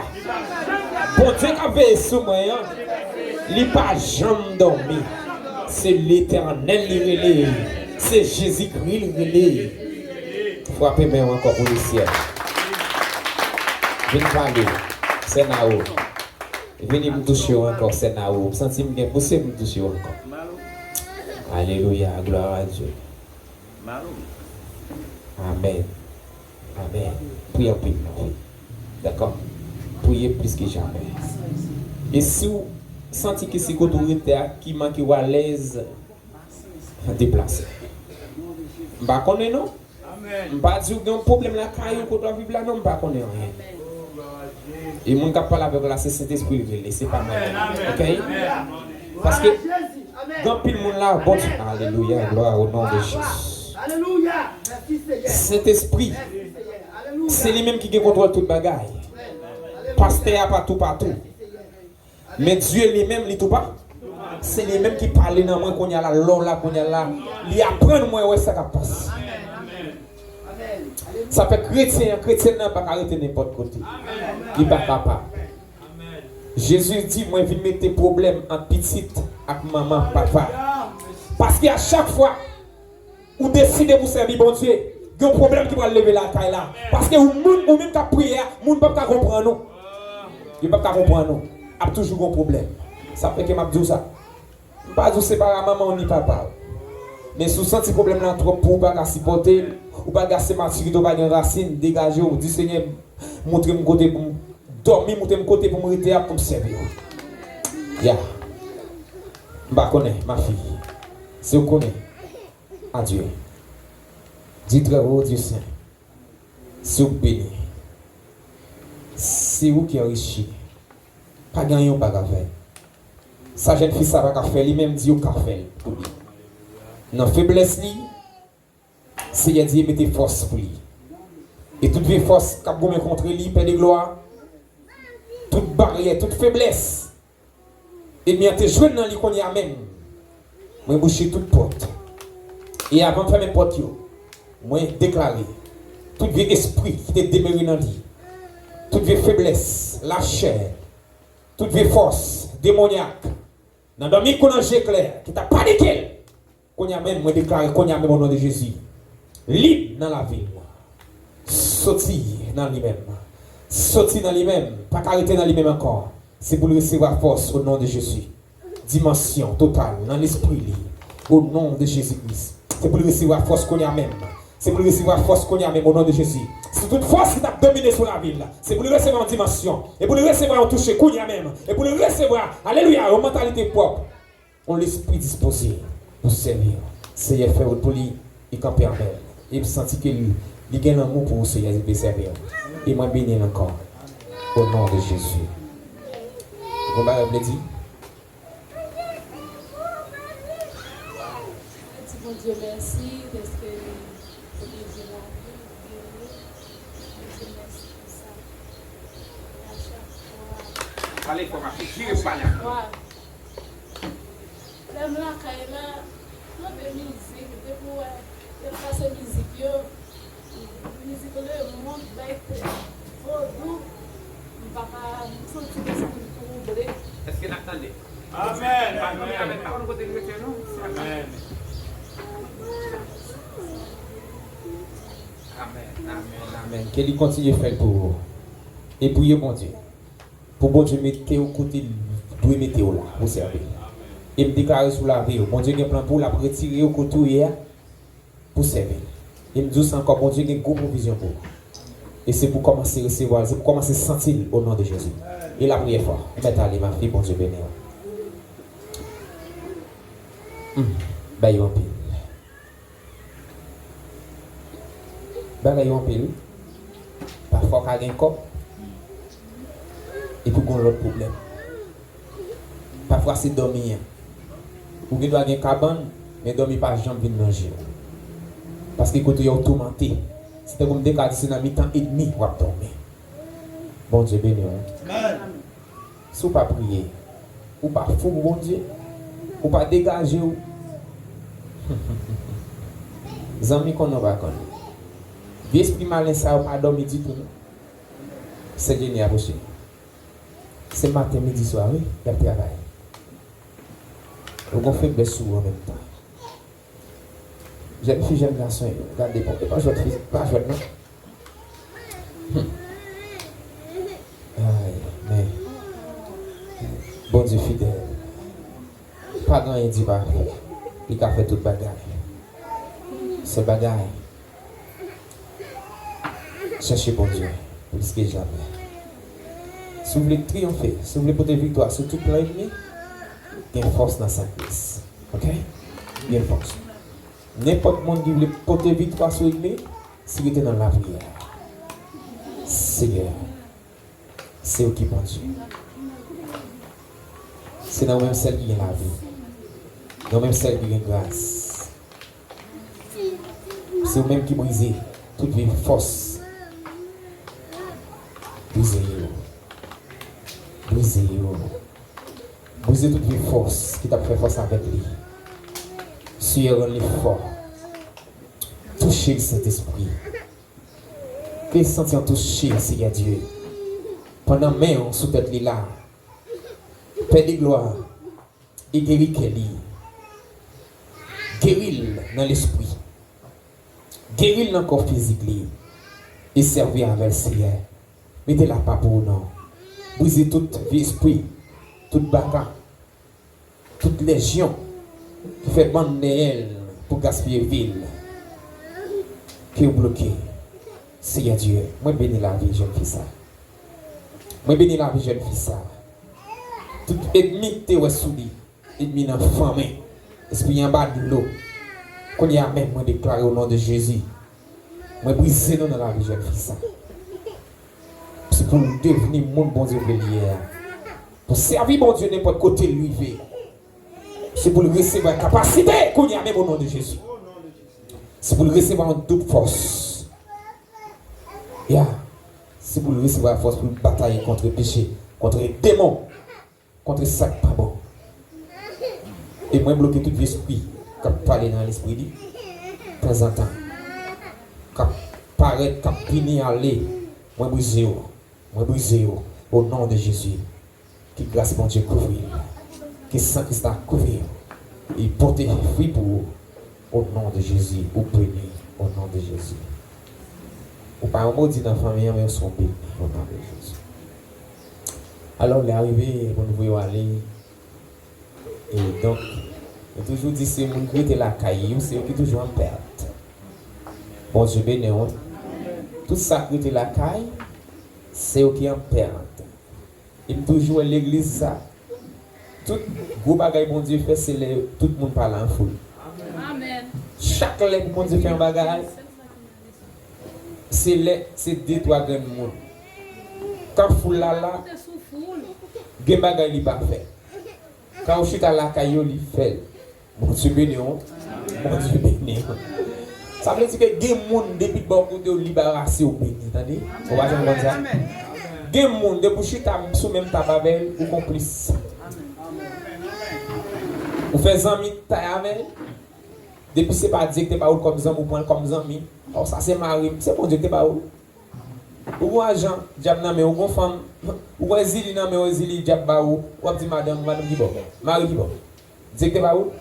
Bondye k ap veye sou mwen an, li pa janm dòmi. Se Letènèl li rele. Se Jezikri li rele. Frape men w ankò pou lesyèl. Vin pale, sè Nao. Vini m touche w ankò, sè Nao. M santi m gen pouse pou m touche w ankò. Alelouya, glwa a Dye. Amèn. Amèn. Priye anpil, mon frè. Dakò? Priye plis ke jamè. E si w santi ke se kote w rete a ki manke w alèz, deplase. M pa konnen non. M pa di w gen yon pwoblèm lakay ou kote w ap viv la non, m pa konnen anyen. E moun k ap pale avèk w la, se Sentespri l rele, se pa mwen menm. Oke? Paske gen anpil moun la, Bondye, alelouya, glwa o non de Jezi. Sentespri, se li menm ki gen kontwòl tout bagay. Pastè a pa toupatou. Men Dye li menm, li toupa. Se li menm ki pale nan mwen kounye a la, lò la kounye a la. Li aprann mwen wè sa k ap pase. Sa fè kretyen an, kretyèn nan pa ka rete nenpòt kote. Li pa kapab. Jezi di, mwen vin mete pwoblèm ant pitit ak manman, papa. Paske a chak fwa ou deside pou sèvi Bondye, gen yon pwoblèm ki pral leve lakay la. Paske ou moun, ou menm k ap priye a, moun p ap ka konprann ou. Yo p ap ka konprann ou. Ap toujou gen yon pwoblèm. Sa fè ke m ap di w sa. M pa di w separe a manman w ni papa w. Men si w santi pwoblèm lan twòp pou ou, pa ka sipòte l, ou pa gen ase matirite, ou pa gen rasin, degaje w, di, Senyè, montre m kote pou m dòmi, montre m kote pou m rete a, pou m sèvi w. Ya. M pa konnen, ma fille. Si w konnen, Adye. Di trè wo, Dye sen. Si w k beni. Se ou ki anrichi. Pa gen anyen ou pa ka fè. Sa jèn fi sa pa ka fè li menm, Dye ou ka fè l pou li. Nan feblès li, Seyè Dye mete fòs pou li. E tout vye fòs k ap goumen kont li, Pè de glwa, tout baryè, tout feblès, Ènmi an te jwenn nan li kounye a menm. Mwen bouche tout pòt. E avan m fèmen pòt yo, mwen deklare tout vye espri ki te demere nan li, tout vye feblès lachè, tout vye fòs demonyak, nan dòmi kou nan je klè, ki t ap panike l. Kounye a menm, mwen deklare kounye a menm, o non de Jezi, lib nan lavi l. Soti nan li menm. Soti nan li menm. Pa ka rete nan li menm ankò. Se pou l resevwa fòs, o non de Jezi. Dimansyon total nan lespri li, o non de Jezi Kris. Se pou l resevwa fòs kounye a menm. Se pou l resevwa fòs kounye a menm, o non de Jezi. Se tout fòs ki t ap domine sou lavi l, se pou l resevwa yon dimansyon. E pou l resevwa yon touche kounye a menm. E pou l resevwa, alelouya, yon mantalite pwòp. Yon lespri dispoze pou sèvi w. Seyè fè wout pou li, li kanpe anvè l. E m santi ke li, li gen lanmou pou ou, Seyè, li vle sèvi w. E mwen beni l ankò. O non de Jezi. Gon bagay w vle di? Di Bondye mèsi dèske li pwoteje lavi, li geri. Bondye mèsi pou sa. A chak fwa. Pale fò, ma fi. Jire pale. Lè m lakay la, tande mizik, depi w wè yo pase mizik yo, mizik lemonn, bay vodou, m pa ka, m santi lespri m twouble. Èske n ap tande? Amèn. Pa tande avèk pawòl kote n rete non. Amèn. Amèn, amèn, amèn. Ke li kontinye fè l pou ou. E priye Bondye. Pou Bondye mete w kote l dwe mete w la, pou sèvi l. E m deklare sou lavi w, Bondye gen plan pou w, l ap retire w kote w ye a, pou sèvi l. E m di w sa ankò, Bondye gen gwo pwovizyon pou ou. E se pou w kòmanse resevwa l, se pou w kòmanse santi l, o non de Jezi. E lapriyè fò. Ou mèt ale, ma fi, Bondye beni w. Hmm, bay yo anpil. Bagay yo anpil wi. Pafwa w ka gen kòb, epi w gen yon lòt pwoblèm. Pafwa se dòmi an. Ou gen dwa gen kabann, men dòmi pa janm vin nan je w. Paske kote yo toumante. Se tankou m te ka di se nan mitan ènmi w ap dòmi. Bondye beni w. Amèn. Si w pa priye, ou pa fou pou Bondye, ou pa degaje w. Zanmi konnen w pa konnen. Vye espri malen sa yo pa dòmi ditou non. Sè Jenny apwoche. Se maten, midi, swa wi, y ap travay. Ou gon feblès sou ou an menm tan. Jèn fi, jèn gason yo, gade bon, e pa jwèt fi, pa jwèt non. Hmm. Ay, men. Bondye fidèl. Pa gen anyen Dye pa fè. Li ka fè tout bagay. Sèl bagay, chèche Bondye plis ke jamè. Si w vle triyonfe, si w vle pote viktwa sou tout plan ènmi, gen fòs nan san Kris. Oke? Gen fòs. Nenpòt moun ki vle pote viktwa sou ènmi, si rete nan lapriyè. Senyè, se ou ki Bondye. Se nan ou menm sèl ki gen lavi. Nan ou menm sèl ki gen gras. Se ou menm ki brize tout vye fòs. Brize yo. Brize yo. Brize tout vye fòs ki t ap fè fas avèk li. Senyè, rann li fò. Touche l, Sentespri. Ke l santi yon touche, Senyè Dye. Pandan men w sou tèt li la. Pè de glwa, e geri kè li. Geri l nan lespri. Geri l nan kò fizik li. E sèvi avè l, Senyè. Mete l apa pou ou non. Brize tout vye espri, tout baka, tout lejyon ki fè bann dèyè l pou gaspiye vi l. Ke yo bloke. Senyè Dye, mwen beni lavi jèn fi sa. Mwen beni lavi jèn fi sa. Tout ènmi k te wè sou li, ènmi nan fanmen, espri anba dlo. Kounye a menm, mwen deklare o non de Jezi, mwen brize nou nan lavi jèn fi sa. Se pou l devni moun Bondye vle li ye a. Pou sèvi Bondye nenpòt kote l rive. Se pou l resevwa kapasite kounye a menm o non de Jezi. Se pou l resevwa yon doub fòs. Ya. Se pou l resevwa fòs pou l batay kont peche, kont demon, kont sa k pa bon. E mwen bloke tout vye espri k ap pale nan lespri li, tanzantan, k ap parèt, k ap vini ale. Mwen brize yo. Mwen brize yo, o non de Jezi. Ke gras Bondye kouvri l. Ke san Kris la kouvri w. E pote fwi pou ou, o non de Jezi. Ou beni, o non de Jezi. Ou pa yon modi nan fanmi an, men ou se yon beni, o non de Jezi. Alò, lè a rive pou nou voye w ale. E donk, yo toujou di se moun ki rete lakay yo, se yo ki toujou an pèt. Bondye beni w. Tout sa k rete lakay, se yo ki an pèt. E m toujou wè legliz sa, tout gwo bagay Bondye fè, se lè tout moun pale an foul. Amèn. Chak lè pou Bondye fè yon bagay, se lè se de twa grenn moun. Kan foul la la, gen bagay li pa fè. Kan ou chita lakay yo, li fè l. Bondye beni w. Bondye beni w. Sa vle di ke gen moun, depi bò kote w, li barase w beni, tande? Ou pa janm konn sa? Gen moun, depi w chita sou menm tab avè l, ou konplis. Ou fè zanmitay avè l, depi se pa Dye ki te ba ou l kòm zanmi, ou pran l kòm zanmi. Ò, sa se mari m, se Bondye ki te ba ou l. Ou gon ajan, dyab nan men w, ou gon fanm, ou wè zili nan men w, zili dyab ba ou, w ap di madanm, madanm ki bò, mari ki bò. Dye ki te ba ou?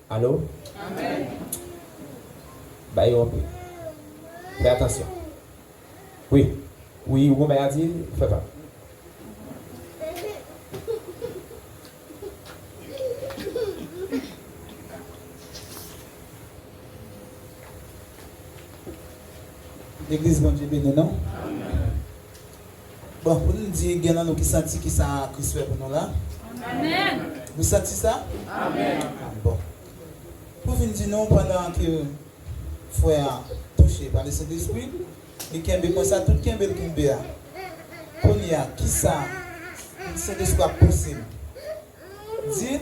Alo? Amèn. Ba yo anpil. Fè atansyon. Wi. Wi, ou gon bagay a di, fè pa. Legliz, Bondye beni nou. Bon, pou nou di, gen nan nou ki santi ki sa Kris fè pou nou la? Amèn. Nou santi sa? Amèn. Bon. Pou vin di nou, pandan ke frè a touche pa Lesentespri, li kenbe konsa, tout kenbe l kenbe a. Kounye a, kisa Sentespri ap pouse m? Di,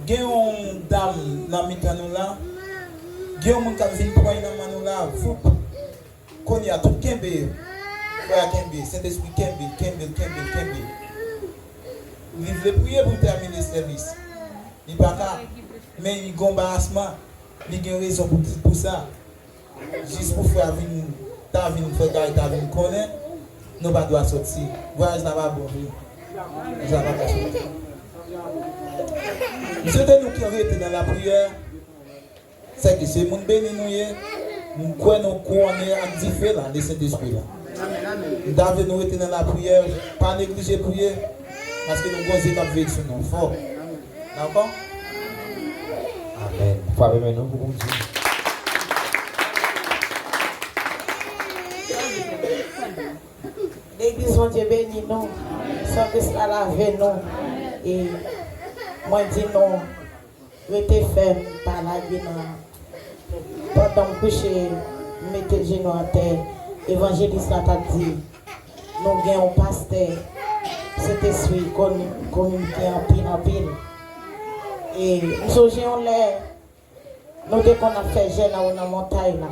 gen yon dam nan mitan nou la, gen yon moun k ap vin pran nan men nou la, voup. Kounye a, tout kenbe, frè a kenbe, Sentespri kenbe, kenbe, kenbe, kenbe. Li vle priye pou l tèmine sèvis. Li pa ka, men li gen anbarasman, li gen rezon pou, pou sa. Jis pou frè a vin, ta vin, frè Gary ta vin konnen, nou pa dwa soti. Vwayaj la pa bon vre. Vwayaj la pa ka soti. M swete nou ki rete nan lapriyè, sèke se moun beni nou ye. M kwè nou kouwonnen ak dife la, le Sentespri la. M ta vle nou rete nan lapriyè, pa neglije priye, paske nou gon zye k ap veye sou nou fò. Dakò? Amèn. Frape men nou pou Bondye. Legliz, Bondye beni nou. San Kris la lave nou. E mwen di nou, rete fèm, pa lage nan. Pandan m kouche, m mete jenou atè. Evanjelis la t ap di, nou gen yon pastè, Sentespri kominike anpil, anpil. E m sonje yon lè, nou te konn ap fè jèn anwo nan montay la.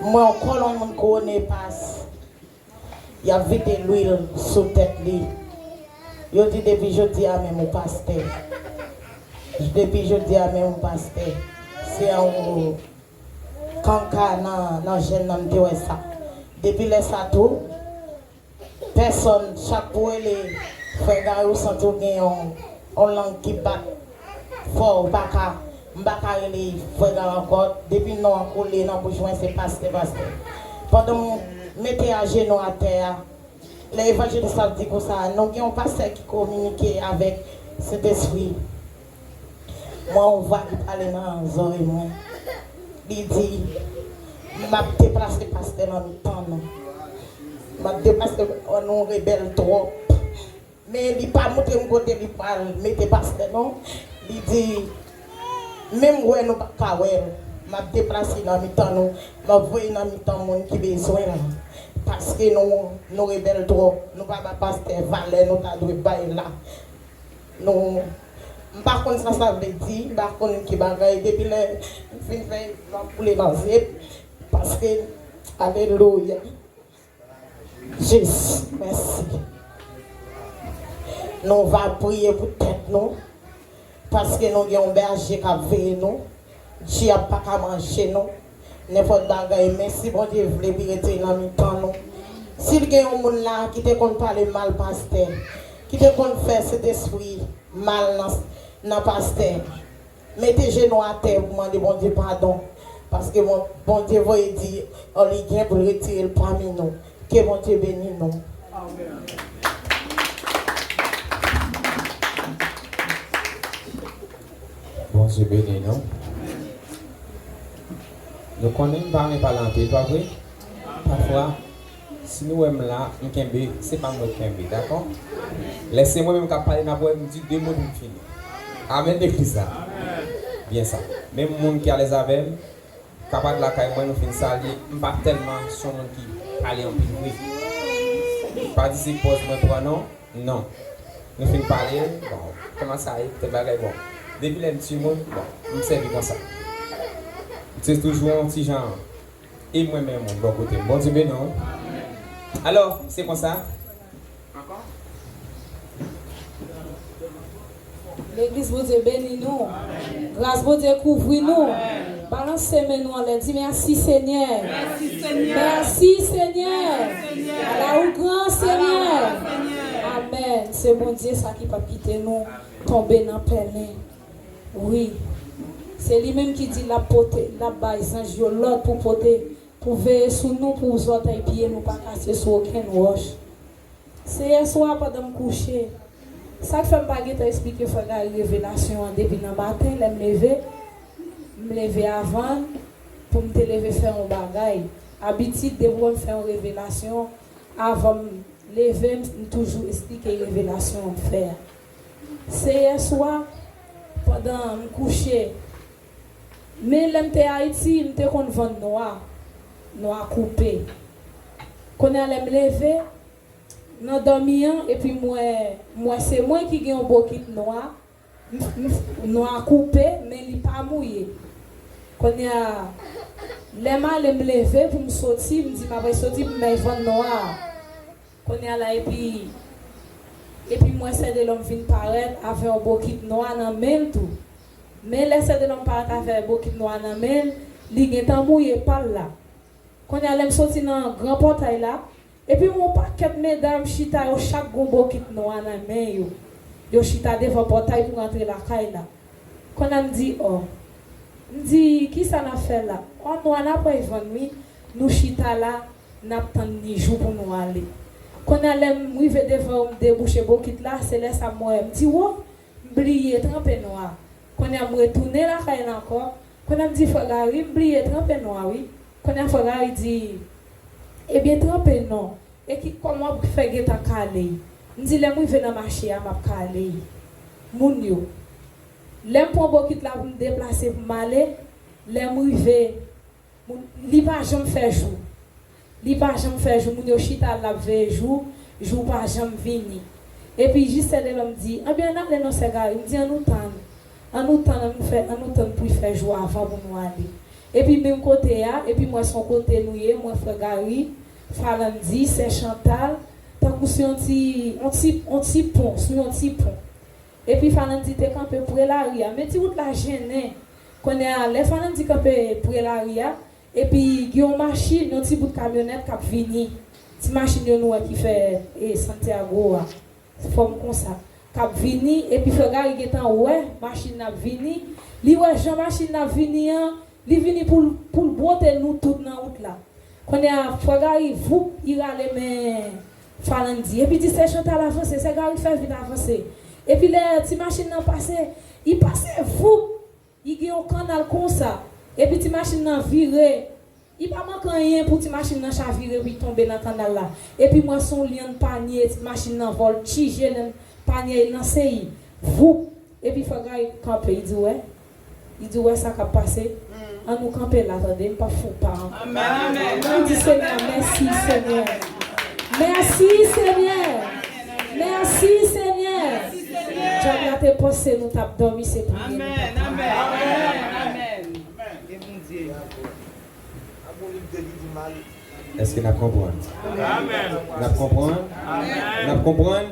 M wè yon kolonn moun kouwone pas, y ap vide lwil sou tèt li. Yo di, depi jodi a menm ou pastè. Depi jodi a menm ou pastè. Se yon kanka nan, nan jèn nan m te wè sa. Depi lè sa tou, pèsòn, chak pou w rele frè Gary, ou santi w gen yon, yon lang ki bat fò, ou pa ka, m pa ka rele frè Gary ankò. Depi non an kole nan bouch mwen, se pastè, pastè. Pandan m mete ajenou atè a, lè evanjelis la ap di konsa, nou gen yon pastè ki kominike avèk Sentespri. Mwen, yon vwa ki pale nan zòrèy mwen. Li di, m ap deplase pastè nan mitan nou. M ap deplase, nou rebèl twòp. Men li pa montre m kote li pral mete pastè non. Li di, menm wè nou pa ka wè l. M ap deplase nan mitan nou. M ap voye nan mitan moun ki bezwen l. Paske nou, nou rebèl twòp. Nou pa ba pastè valè nou ta dwe bay la. Nou, m pa konn sa sa vle di, m pa konn ki bagay. Depi lè m fin fè, m ap koule nan zye m. Paske, alelouya. Jezi, mèsi. Nou va priye pou tèt nou. Paske nou gen yon bèje k ap veye nou, dyab pa ka manje nou, nenpòt bagay, men si Bondye vle, li rete nan mitan nou. Si l gen yon moun la ki te konn pale mal pastè, ki te konn fè Sentespri mal nan, nan pastè, mete jenou atè pou mande Bondye padon, paske Bon-, Bondye voye di, ò, li gen pou l retire l pami nou. Ke Bondye beni nou. Bondye beni nou. Nou konnen m pa renmen pale anpil, pa vre? Pafwa, si nou wè m la, m kenbe, se pa mwen k kenbe, dakò? Lè se mwen menm k ap pale, n ap wè m di de mo pou m fini. Amèn, legliz la. Byen sa. Menm moun ki alèz avè m, kapab lakay mwen, nou fin salye, m pa tèlman se yon moun ki pale anpil vre. Pa di se pòz mwen pran non, non. Nou fin pale, bon, kòman sa ye, tèl bagay, bon. Depi lè m timoun, bon, m sèvi konsa. M se toujou yon ti jan, e mwen menm moun bò kote m. Bondye beni w. Alò, se konsa. Legliz, Bondye beni nou. Gras Bondye kouvri nou. Balanse men nou anlè, di mèsi Senyè. Mèsi Senyè. Ala ou gran Senyè. Amèn. Se Bondye sa ki p ap kite nou tonbe nan pèlen. Wi. Se li menm ki di l ap pote, l ap bay zanj yo lòd pou pote, pou veye sou nou, pou zòtèy pye nou pa kase sou okenn wòch. Se yèswa pandan m kouche. Sa k fè m pa gentan esplike frè Gary revelasyon an depi nan maten lè m leve. M leve avan l pou m te leve fè yon bagay. Abitid depi w wè m fè yon revelasyon, avan m leve, m toujou esplike revelasyon an m fè a. Se yèswa pandan m kouche. Men lè m te Ayiti, m te konn vann nwa. Nwa koupe. Kounye a lè m leve, nan dòmi an, epi m wè, m wè se mwen ki gen yon bokit nwa, m, m, nwa koupe, men li pa mouye. Kounye a, lè m ale, m leve pou m soti, m di m ap resoti pou m al vann nwa a. Kounye a la, epi, epi m wè Sè Delòm vin parèt avè yon bokit nwa nan men l tou. Men lè Sè Delòm parèt avè bokit nwa nan men l, li gentan mouye pa l la. Kounye a, lè m soti nan gran pòtay la, epi m wè yon pakèt medam chita, yo chak gen yon bokit nwa nan men yo. Yo chita devan pòtay pou rantre lakay la. Kounye a m di, ò. M di, kisa n ap fè la? Ò, nwa n ap pral vann wi. Nou chita la, n ap tann ni jou pou nou ale. Kounye a, lè m rive devan yo, m debouche bokit la, se lè sa m wè, m di, wo, m bliye tranpe nwa. Kounye a, m retounen lakay la ankò. Kounye a, m di, frè Gary, m bliye tranpe nwa wi. Kounye a, frè Gary di, ebyen, tranpe non. E ki, kòman w ap fè gentan kale? M di, lè m rive nan mache a, m ap kale moun yo. Lè m pran bokit la pou m deplase pou m ale, lè m rive, moun, li pa janm fè jou. Li pa janm fè jou, moun yo chita l ap veye jou, jou pa janm vini. Epi jis Sè Delòm di, anben ann ale non Sè Gary, m di ann nou tann, ann nou tann, ann nou fè, ann nou tann pou l fè jou avan pou nou ale. Epi menm kote a, epi m wè se yon kote nou ye, m wè frè Gary, Falandy, sè Chantal, tankou sou yon ti, yon ti, yon ti pon, sou yon ti pon. Epi Falandy te kanpe pre lari a, men ti wout la jennen. Kounye a, lè Falandy kanpe pre lari a, epi gen yon machin, yon ti bout kamyonèt k ap vini. Ti machin yo nou wè ki fè, e, Santiago a. Fòm konsa. K ap vini, epi frè Gary gentan wè machin nan ap vini. Li wè jan machin nan ap vini an, li vini pou l, pou l bwote nou tout nan wout la. Kounye a, frè Gary, voup, li rale men Falandy. Epi di, sè Chantal avanse, sè Gary fè vit avanse. Epi lè ti machin nan pase, li pase, voup, li gen yon kannal konsa. Epi ti machin nan vire. Li pa manke anyen pou ti machin nan chavire pou li tonbe nan kannal la. Epi m wè se yon lyann panye, ti machin nan vòltije lyann panye, li lanse li. Voup! Epi frè Gary kanpe, li di, w wè? Li di, w wè sa k ap pase? Ann nou kanpe la, tande, m p ap fè w pa ankò. Ann di Senyè, mèsi, Senyè. Mèsi, Senyè. Mèsi, Senyè. Dyab la te panse nou t ap dòmi, se pou li nou t ap. Èske n ap konprann? N ap konprann? N ap konprann?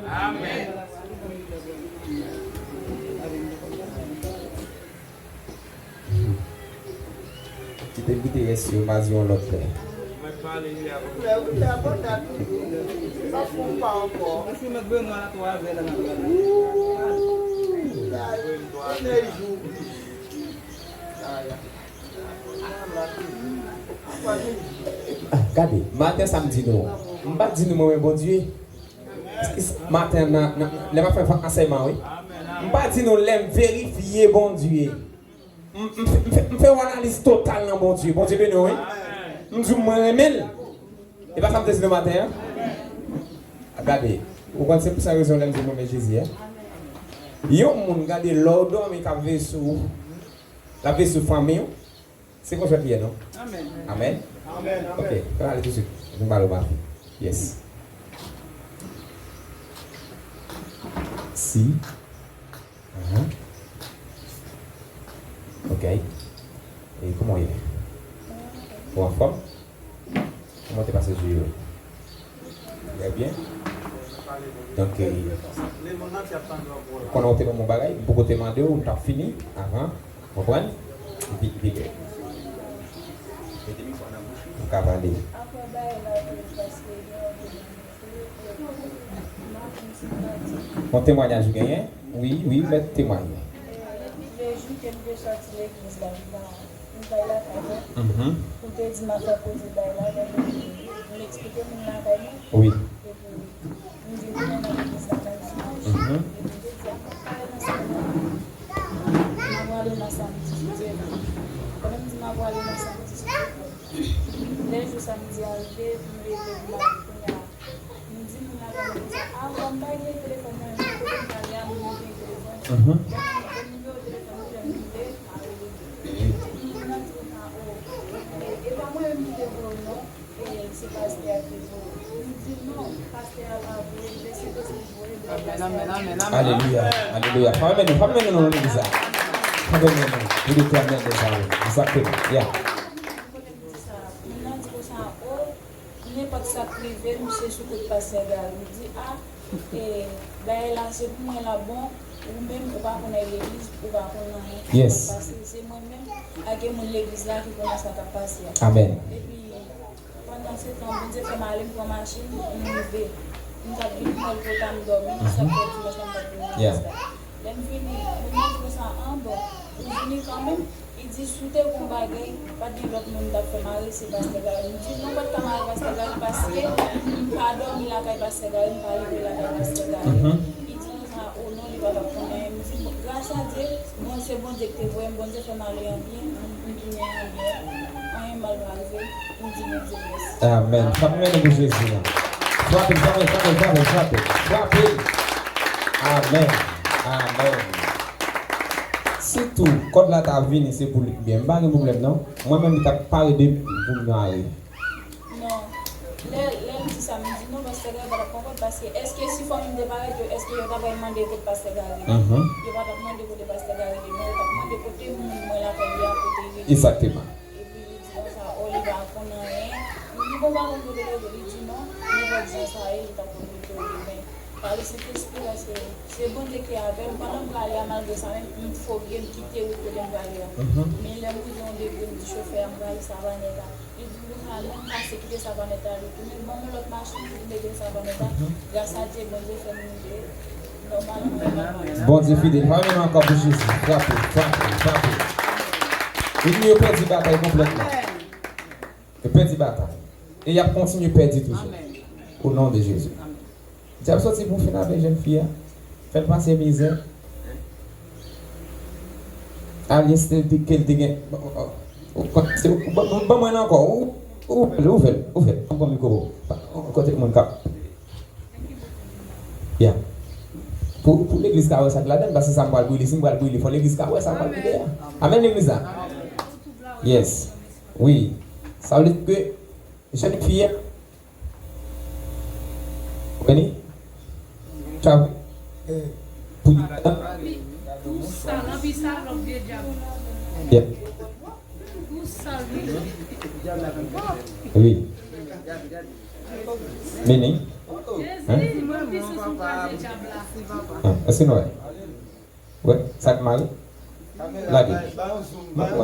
Te kite rès yo, m a di yon lòt lè. Ah, gade, maten sa m di nou. M pa di nou mwen renmen Bondye. Maten nan, nan, lè m ap fè ansèyman, wi. M pa di nou lè m verifye Bondye. M, m, m fè, m fè yon analiz total nan Bondye. Bondye beni w, wi. M di w mwen renmen l. E pa sa m te di nou maten an? Gade, ou konn se pou sa rezon lè m di m renmen Jezi, en? Yon moun, gade, lè w dòmi k ap veye sou ou, l ap veye sou fanmi w, se konsa l ye, non? Amèn. Amèn? Amèn. Ok, fè ale tousuit. Nou ba l mache. Yes. Si. Ahan. Ok. E kòman w ye? Ou anfòm? Kòman w te pase jou yo? Trè byen. Donk, e, konnen w te ban m yon bagay, m poko te mande w, m t ap fini avan, konprann? Vit, vit. Mete mikwo a nan bouch ou, ou ka pale. Bon temwayaj ou genyen? Wi, wi, mèt temwayaj. Depi de jou ke m te sòti legliz la, m pa, m pa lakay mwen. Mhm. Ou te di m ap fè koze bay la, lè m rive, m eksplike moun lakay mwen. Wi. Epi, m di m nan legliz la nan dimanch. Mhm. Epi, m te di a m ap pale nan sèmèn nan. M ap prale nan samdi, si Dye vle. Pandan m di m ap prale nan samdi, si Dye vle. Lè jou samdi a rive, m leve, m ale kounye a. M di moun lakay mwen konsa, a, bon, m pa gen telefòn mwen, men kote m prale a, moun yo gen telefòn. Mhm. Bon, m gen nimewo telefòn ou, lè m rive, m a rele. Moun nan di konsa, o, e, e pa mwen menm ki te voye w, non, e, se pastè a ki te voye w. M di, non, pastè a pa voye m, men se Jezi ki voye m, se pastè a ki voye m. Alelouya, alelouya. Fè mwen nou, fè mwen nou nan legliz la. Fè mwen nou. Pou Letènèl dèzame. Egzakteman. Ya. Kote m di sa, moun nan di konsa, o, nenpòt sa k rive m, se sou kont pastè Gary. M di, a, e, bagay la se pou mwen l ap bon, ou menm ou pa konn al legliz, ou pa konn anyen ki konn pase. Se mwen menm ak moun legliz la ki konnen sa k ap pase a. Amèn. Epi, pandan se tan, Bondye fè m ale, m pran machin, m rive. M t ap vin mwen kote m dòmi, chak jou dimanch la m t ap vin legliz la. Lè m vini, moun nan di konsa, a, bon, ou vini kanmenm? Li di, si w te gon bagay, pa t gen lòt moun m t ap fè mare, se pastè Gary. M di, non, m pa t ka mare pastè Gary, paske m pa dòmi lakay pastè Gary, m pa leve lakay pastè Gary. Mhm. Li di konsa, o non, li pa t ap konnen. M di, bon, gras a Dye, bon, se Bondye ki te voye m, Bondye fè m ale an byen, m tounen an byen, anyen mal pa rive, m di Bondye mèsi. Amèn. Frape men nou pou Jezi an. Frape, frape, frape, frape, frape. Frape. Amèn. Amèn. Si tou kòd la ta vini, se pou li k byen. M pa gen pwoblèm, non. Mwen menm, li t ap pare de pou m mare. Non. Lè, lè l di sa, m di, non, pastè Gary pa t ap pran kòd, paske èske si fanmi m te parèt yo, èske yo ta pral mande kote pastè Gary te? Mhm. Yo pa t ap mande kote pastè Gary te, men yo t ap mande kote moun mwen lakay li a, kote li rete. Egzakteman. Epi li di konsa, o, li pa konn anyen. M di, bon, pa konn kote l rete, li di non, nenpòt jan sa ye, li t ap konn kote l rete, men pa le Sentespri, paske se Bondye ki avè m. Pandan m prale a, malgre sa menm, m foge, m kite wout kote m prale a. Mhm. Men lè m rive yon degre, m di chofè a, m prale Savanèt a. Li di m konsa, non, m pase kite Savanèt a, li tounen ban mwen lòt machin, li mete m Savanèt a. Mhm. Gras a Dye, Bondye fè m rive nòmalman. Bondye fidèl. Fè yon men ankò pou Jezi. Frape, frape, frape. Ènmi yo pèdi batay konplètman. Yo pèdi batay. E y ap kontinye pèdi toujou. Amèn. O non de Jezi. Amèn. Dyab sòti pou fin avèk jèn fi a. Fè l pase mizè. Alyans ke l te, ke l te gen. Ban mwen l ankò. Ou, ou, ouvè l, ouvè l, ouvè l. Ban m pran mikwo. Kote moun k ap. Ya. Pou, pou legliz ka wè sa k ladan l, paske sa m pral brile, si m pral brile, fò legliz ka wè sa m pral brile a. Amèn, legliz la. Yes. Wi. Sa vle di ke jèn fi a, ou konprann? Sa pou pou sal, anpi sal, lòt vye dyab. Yeah. Pou sal, wi. Wi. Meni. Jezi, mwen pi sou sou kraze dyab la. Èske nou wè? Wè, sa k mare? Lage.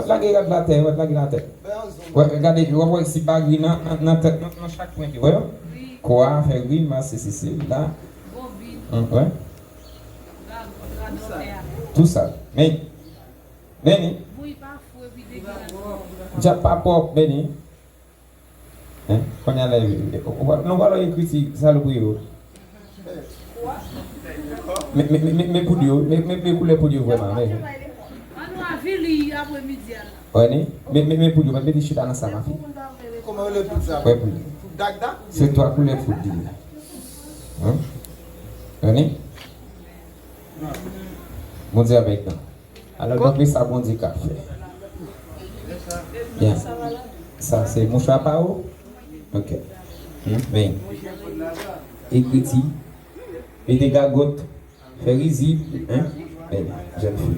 Lage rad la atè, lage l atè. Wè, gade, w ap wè si bagri nan, nan, nan tèt, nan, nan chak pwen, wè. Kwa, fè grimas, sesi, sela. Wè. Tou sa. Men, men, djab pa pwòp, men. Hein? Kounye a la, nou pa wè ekriti salopri yo. Men, men, men, men, men poud yo, men, men, men koulè poud yo vrèman, men. Ann nou avili aprè midi a la. Wè, ni? Men, men, men poud yo, men mete chita nan sa, ma fille. Kòman rele poud sa? Wè, poud. Poud dagda? Se twa koulè poud li ye. Hein? Wè, ni? Bondye avèk nou. Alò, donk, men sa Bondye ka fè. Byen. Sa se mouchwa pa ou? Ok. Hmm, byen. Ekriti. Mete gagòt. Fè rizib. Hein? Byen, jèn fi.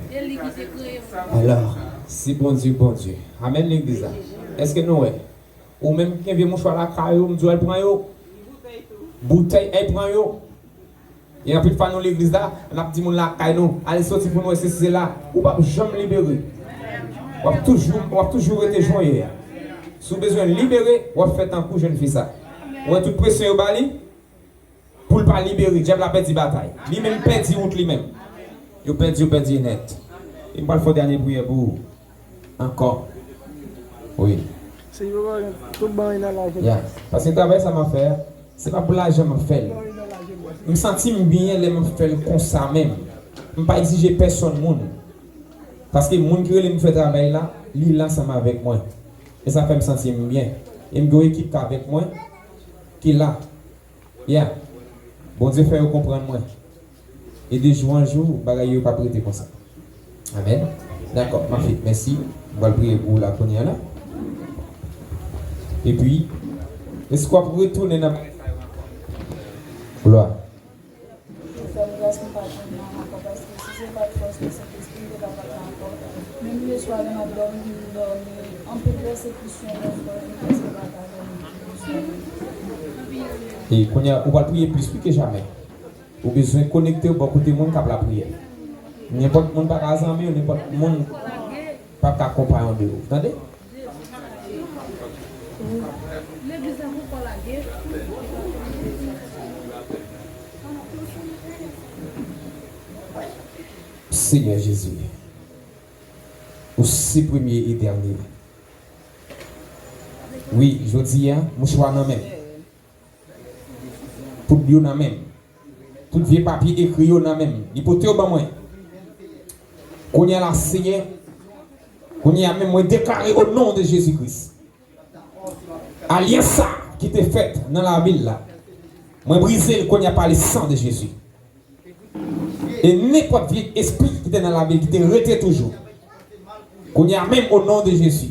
Alò, si Bondye, Bondye. Amèn, legliz la. Èske nou wè? Ou menm ki gen vye mouchwa lakay ou, m di w al pran yo. Boutèy, al pran yo. E anpil fwa nou legliz la, n ap di moun lakay nou, ale soti pou nou wè sesi sela. Ou p ap janm libere. W ap toujou, w ap toujou rete jan w ye a. Si w bezwen libere, w ap fè tankou jèn fi sa. Ou wè tout presyon yo ba li, pou l pa libere, dyab la pèdi batay. Li menm pèdi wout li menm. Yo pèdi, yo pèdi nèt. E m pral fè yon dènye priyè pou ou. Ankò. Wi. Senyè, tout bagay nan lavi. Ya. Paske travay sa m ap fè a, se pa pou lajan m ap fè l. M santi m byen lè m ap fè l konsa menm. M pa egzije pèsonn moun. Paske moun ki rele m fè travay la, li la ansanm avèk mwen. E sa fè m santi m byen. E m gen yon ekip k avèk mwen, ki la. Ya. Bondye fè yo konprann mwen. E de jou an jou, bagay yo p ap rete konsa. Amèn. Dakò, ma fille, mèsi. M pral priye pou ou la kounye a la. Epi, èske w ap retounen nan bagay sa yo ankò? Glwa. Fè m gras m pa t nan ankò, paske si se pa t fòs nan Sentespri, m te ka pa t nan ankò. Menm leswa lè m ap dòmi, m vin dòmi. Anpil pèsekisyon, lè m dòmi, m te ka pa dòmi. E kounye a, ou pral priye plis wi ke jamè. Ou bezwen konekte w bò kote moun k ap lapriyè. Nenpòt moun pa ka zanmi w, nenpòt moun pa ka konpayon de ou. Tande? Senyè Jezi, ou se premye e dènye. Wi, jodi a, mouchwa nan men m. Poud yo nan men m. Tout vye papye ekri yo nan men m. Li pote yo ban mwen. Kounye a la, Senyè, kounye a menm, mwen deklare o non de Jezi Kris, alyans sa ki te fèt nan lavil la, mwen brize l kounye a pa le san de Jezi. E nenpòt vye espri ki te nan lavil ki te rete toujou, kounye a menm, o non de Jezi,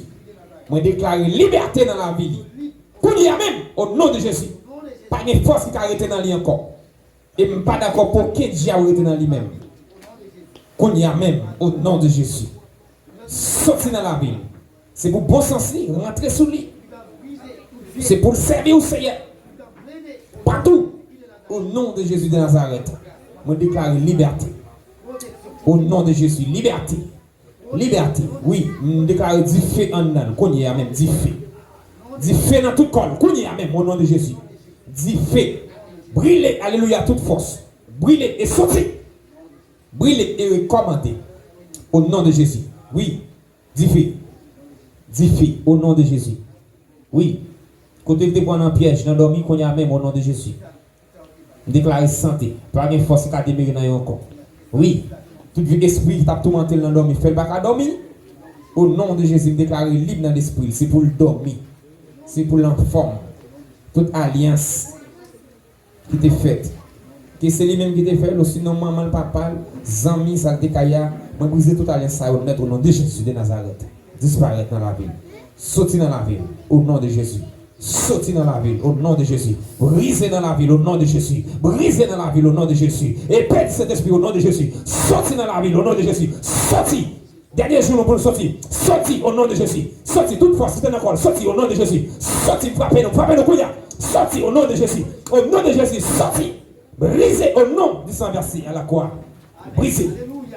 mwen deklare libète nan lavi li. Kounye a menm, o non de Jezi, pa gen fòs ki ka rete nan li ankò. E m pa dakò pou okenn dyab rete nan li menm. Kounye a menm, o non de Jezi, soti nan lavi l. Se pou bon sans li rantre sou li. Se pou l sèvi w, Senyè. Patou, o non de Jezi de Nazarèt, mwen deklare libète. O non de Jezi, libète. Libète. Wi, m deklare dife anndan l kounye a menm, dife. Dife nan tout kò l kounye a menm, o non de Jezi. Dife. Brile, alelouya, tout fòs. Brile e soti. Brile e rekòmande. O non de Jezi. Wi. Dife. Dife. O non de Jezi. Wi. Kote l te pran nan pyèj, nan dòmi, kounye a menm, o non de Jezi. M deklare sante. Pa gen fòs ki ka demere nan yo ankò. Wi. Tout vye espri ki t ap toumante l nan dòmi, fè l pa ka dòmi. O non de Jezi, m deklare lib nan lespri l. Se pou l dòmi. Se pou l anfòm. Tout alyans ki te fèt, ke se li menm ki te fè l, osinon manman l, papa l, zanmi, sa l te ka ye a, mwen brize tout alyans sa yo nèt o non de Jezi de Nazarèt. Disparèt nan lavi l. Soti nan lavi l, o non de Jezi. Soti nan lavi l, o non de Jezi. Brize nan lavi l, o non de Jezi. Brize nan lavi l, o non de Jezi. Epè di Sentespri, o non de Jezi. Soti nan lavi l, o non de Jezi. Soti! Dènye jou nou pou nou soti. Soti, o non de Jezi. Soti, tout fòs ki te nan kò l, soti, o non de Jezi. Soti, m frape nou, frape nou kounye a. Soti, o non de Jezi. O non de Jezi, soti. Brize, o non di san vèse a la kwa. Brize.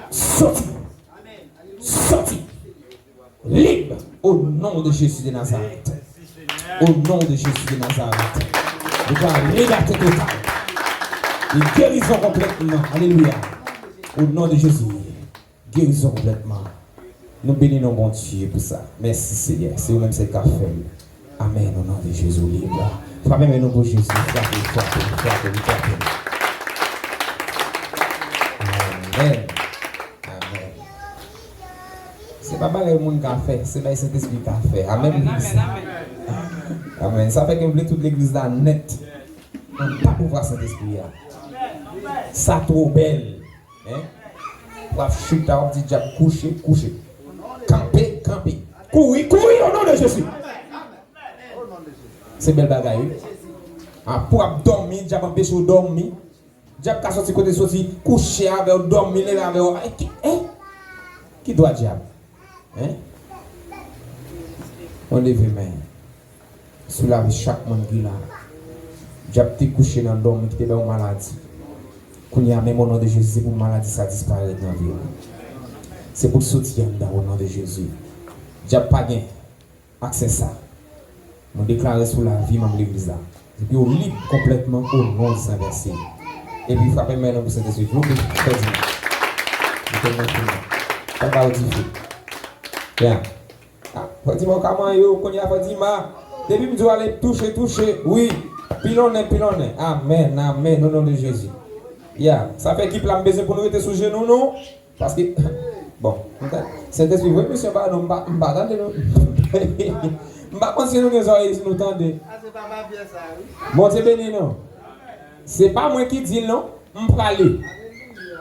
Soti. Sòti. Lib. Au nom de Jésus de Nazareth. Au nom de Jésus de Nazareth. Ou ka libète total. E gerizon konplètman. Alelouya. Au nom de Jésus. Gerizon konplètman. Nou beni non Bondye pou sa. Mèsi Senyè. Se ou menm sèl k ap fè l. Amèn. Au nom de Jésus, lib. Frape men nou pou Jezi. Frape, frape, frape, frape. Amèn. Amèn. Se pa bagay moun ka fè, se bagay Sentespri ka fè. Amèn. Amèn. Amèn. Sa fè ke m vle tout legliz la nèt anba pouvwa Sentespri a. Sa twò bèl. Hein? W ap chita, w ap di dyab kouche, kouche. Kanpe, kanpe. Kouri, kouri, au nom de Jésus. Se bèl bagay, wi. A, pou w ap dòmi, dyab anpeche w dòmi. Dyab ka soti kote soti, kouche avè w, dòmi, leve avè w. Ay, ki, hein? Ki dwa dyab? Hein? Mwen leve men sou lavi chak moun ki la. Dyab te kouche nan dòmi ki te bay w maladi. Kounye a menm, o non de Jezi, se pou maladi sa disparèt nan vi w. Se pou l soti anndan w, o non de Jezi. Dyab pa gen aksè sa. Mwen deklare sou lavi manm legliz la. Epi yo lib konplètman o non de Sen Vèse. Epi frape men nou pou Sentespri. Vlope, fè di mwen. Mete men sou mwen. Fè ba yo dife. Ya. Ah, Fadima, ou ka manyen yo, kounye a Fadima. Depi m di w ale touche, touche. Wi. Pilonnen, pilonnen. Amèn, amèn, o non de Jezi. Ya. Sa fè ekip la, m bezwen pou nou rete sou jenou nou. Paske, bon, m ta, Sentespri voye misyon ba nou, m pa, m pa tande nou. M pa konn si nou gen zòrèy si nou tande. Bondye beni nou. Se pa mwen ki di l non, m prale.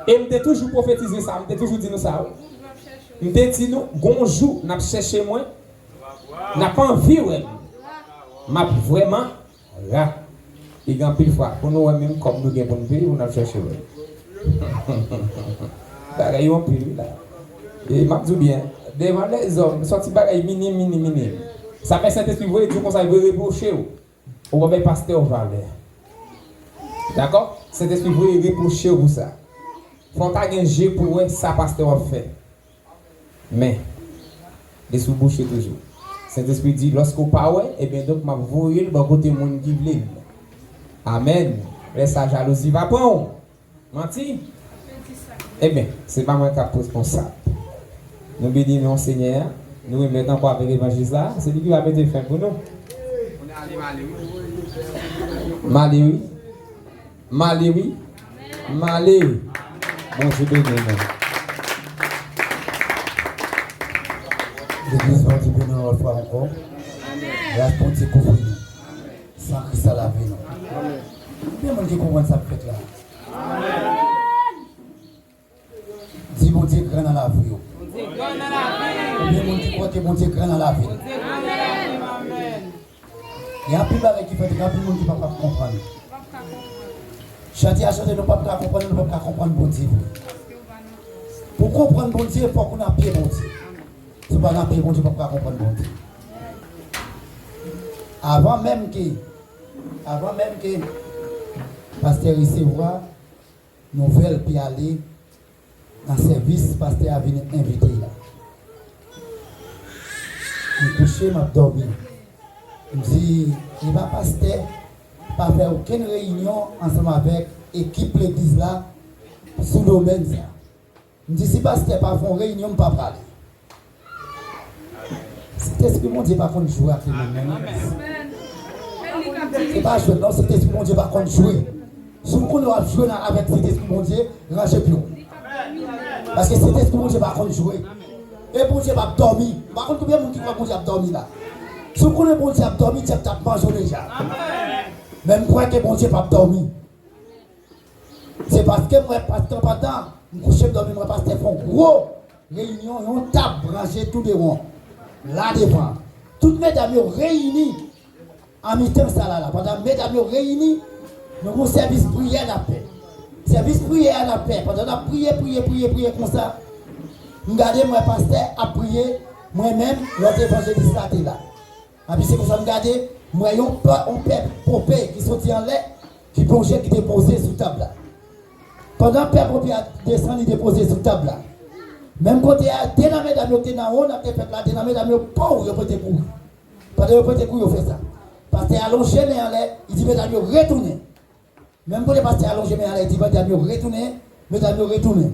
E m te toujou pwofetize sa, m te toujou di nou sa, wi. M te di nou, gon jou, n ap chèche mwen, n ap anvi wè m. M ap vrèman ra. E gen anpil fwa, pou nou wè menm kòb nou gen pou n peye, pou n al chèche wè. Bagay yo anpil, wi, la. E m ap di w byen, devan lèzòm, sòti bagay minim, minim, minim. Sa fè Sentespri voye di w konsa, li voye repwoche w. Ou pa bay pastè w valè. Dakò? Sentespri voye repwoche w pou sa. Fò w ta gen je pou w wè sa pastè w ap fè. Men, li sou bouch li toujou. Sentespri di, lòske w pa wè, ebyen donk m ap voye l bò kote moun ki vle l. Amèn. Lè sa, jalouzi va pran w. Manti? Ebyen, se pa mwen k ap responsab. Nou beni non Senyè a. Nou remèt ankò avèk evanjelis la. Se li ki va mete fen pou nou. M ale wi. M ale wi. M ale. Bondye beni nou. Legliz, Bondye beni nou yon lòt fwa ankò. Gras Bondye kouvri nou. San Kris la lave nou. Konbyen moun ki konprann sa k fèt la? Di Bondye gran nan lavi w. Konbyen moun ki kwè ke Bondye gran nan lavi l? Gen anpil bagay ki fèt, gen anpil moun ki p ap ka konprann. Chante a chante, nou p ap ka konprann, nou p ap ka konprann Bondye vre. Pou w konprann Bondye, fòk ou nan pye Bondye. Si w pa nan pye Bondye, w p ap ka konprann Bondye. Avan menm ke, avan menm ke pastè resevwa nouvèl pou y ale nan sèvis pastè a vin envite la. M kouche, m ap dòmi. M di, e pa pastè pa fè okenn reyinyon ansanm avèk ekip legliz la sou domèn sa. M di, si pastè pa fè yon reyinyon, m pa prale. Sentespri Bondye pa konn jwe ak moun, non. Se pa jwèt, non, Sentespri Bondye pa konn jwe. Si w konnen w ap jwe nan, avèk Sentespri Bondye, ranje pye w. Paske Sentespri Bondye pa konn jwe. E Bondye p ap dòmi. M pa konn konbyen moun ki kwè Bondye ap dòmi la. Si w konnen Bondye ap dòmi, dyab t ap manje w deja. Men m kwè ke Bondye p ap dòmi. Se paske m wè pastè, pandan m kouche m dòmi, m wè pastè fè yon gwo reyinyon, yon tab ranje tou de won, la devan. Tout medam yo reyini an mitan sal la la. Pandan medam yo reyini, nou gon sèvis priyè n ap fè. Sèvis priyè a n ap fè. Pandan n ap priye, priye, priye, priye konsa, m gade m wè pastè ap priye, mwen menm, lòt evanjelis la te la. Epi se konsa m gade, m wè yon pè, yon pè pope ki soti anlè, ki plonje, ki depoze sou tab la. Pandan pè pope a desann, li depoze sou tab la. Menm kote a, de nan medam yo te nan wonn ap te fèt la, de nan medam yo, pow, yo pote kouri. Pandan yo pote kouri, yo fè sa. Pastè a lonje men anlè, li di medam yo retounen. Menm kote pastè a lonje men anlè, li di medam yo retounen, medam yo retounen.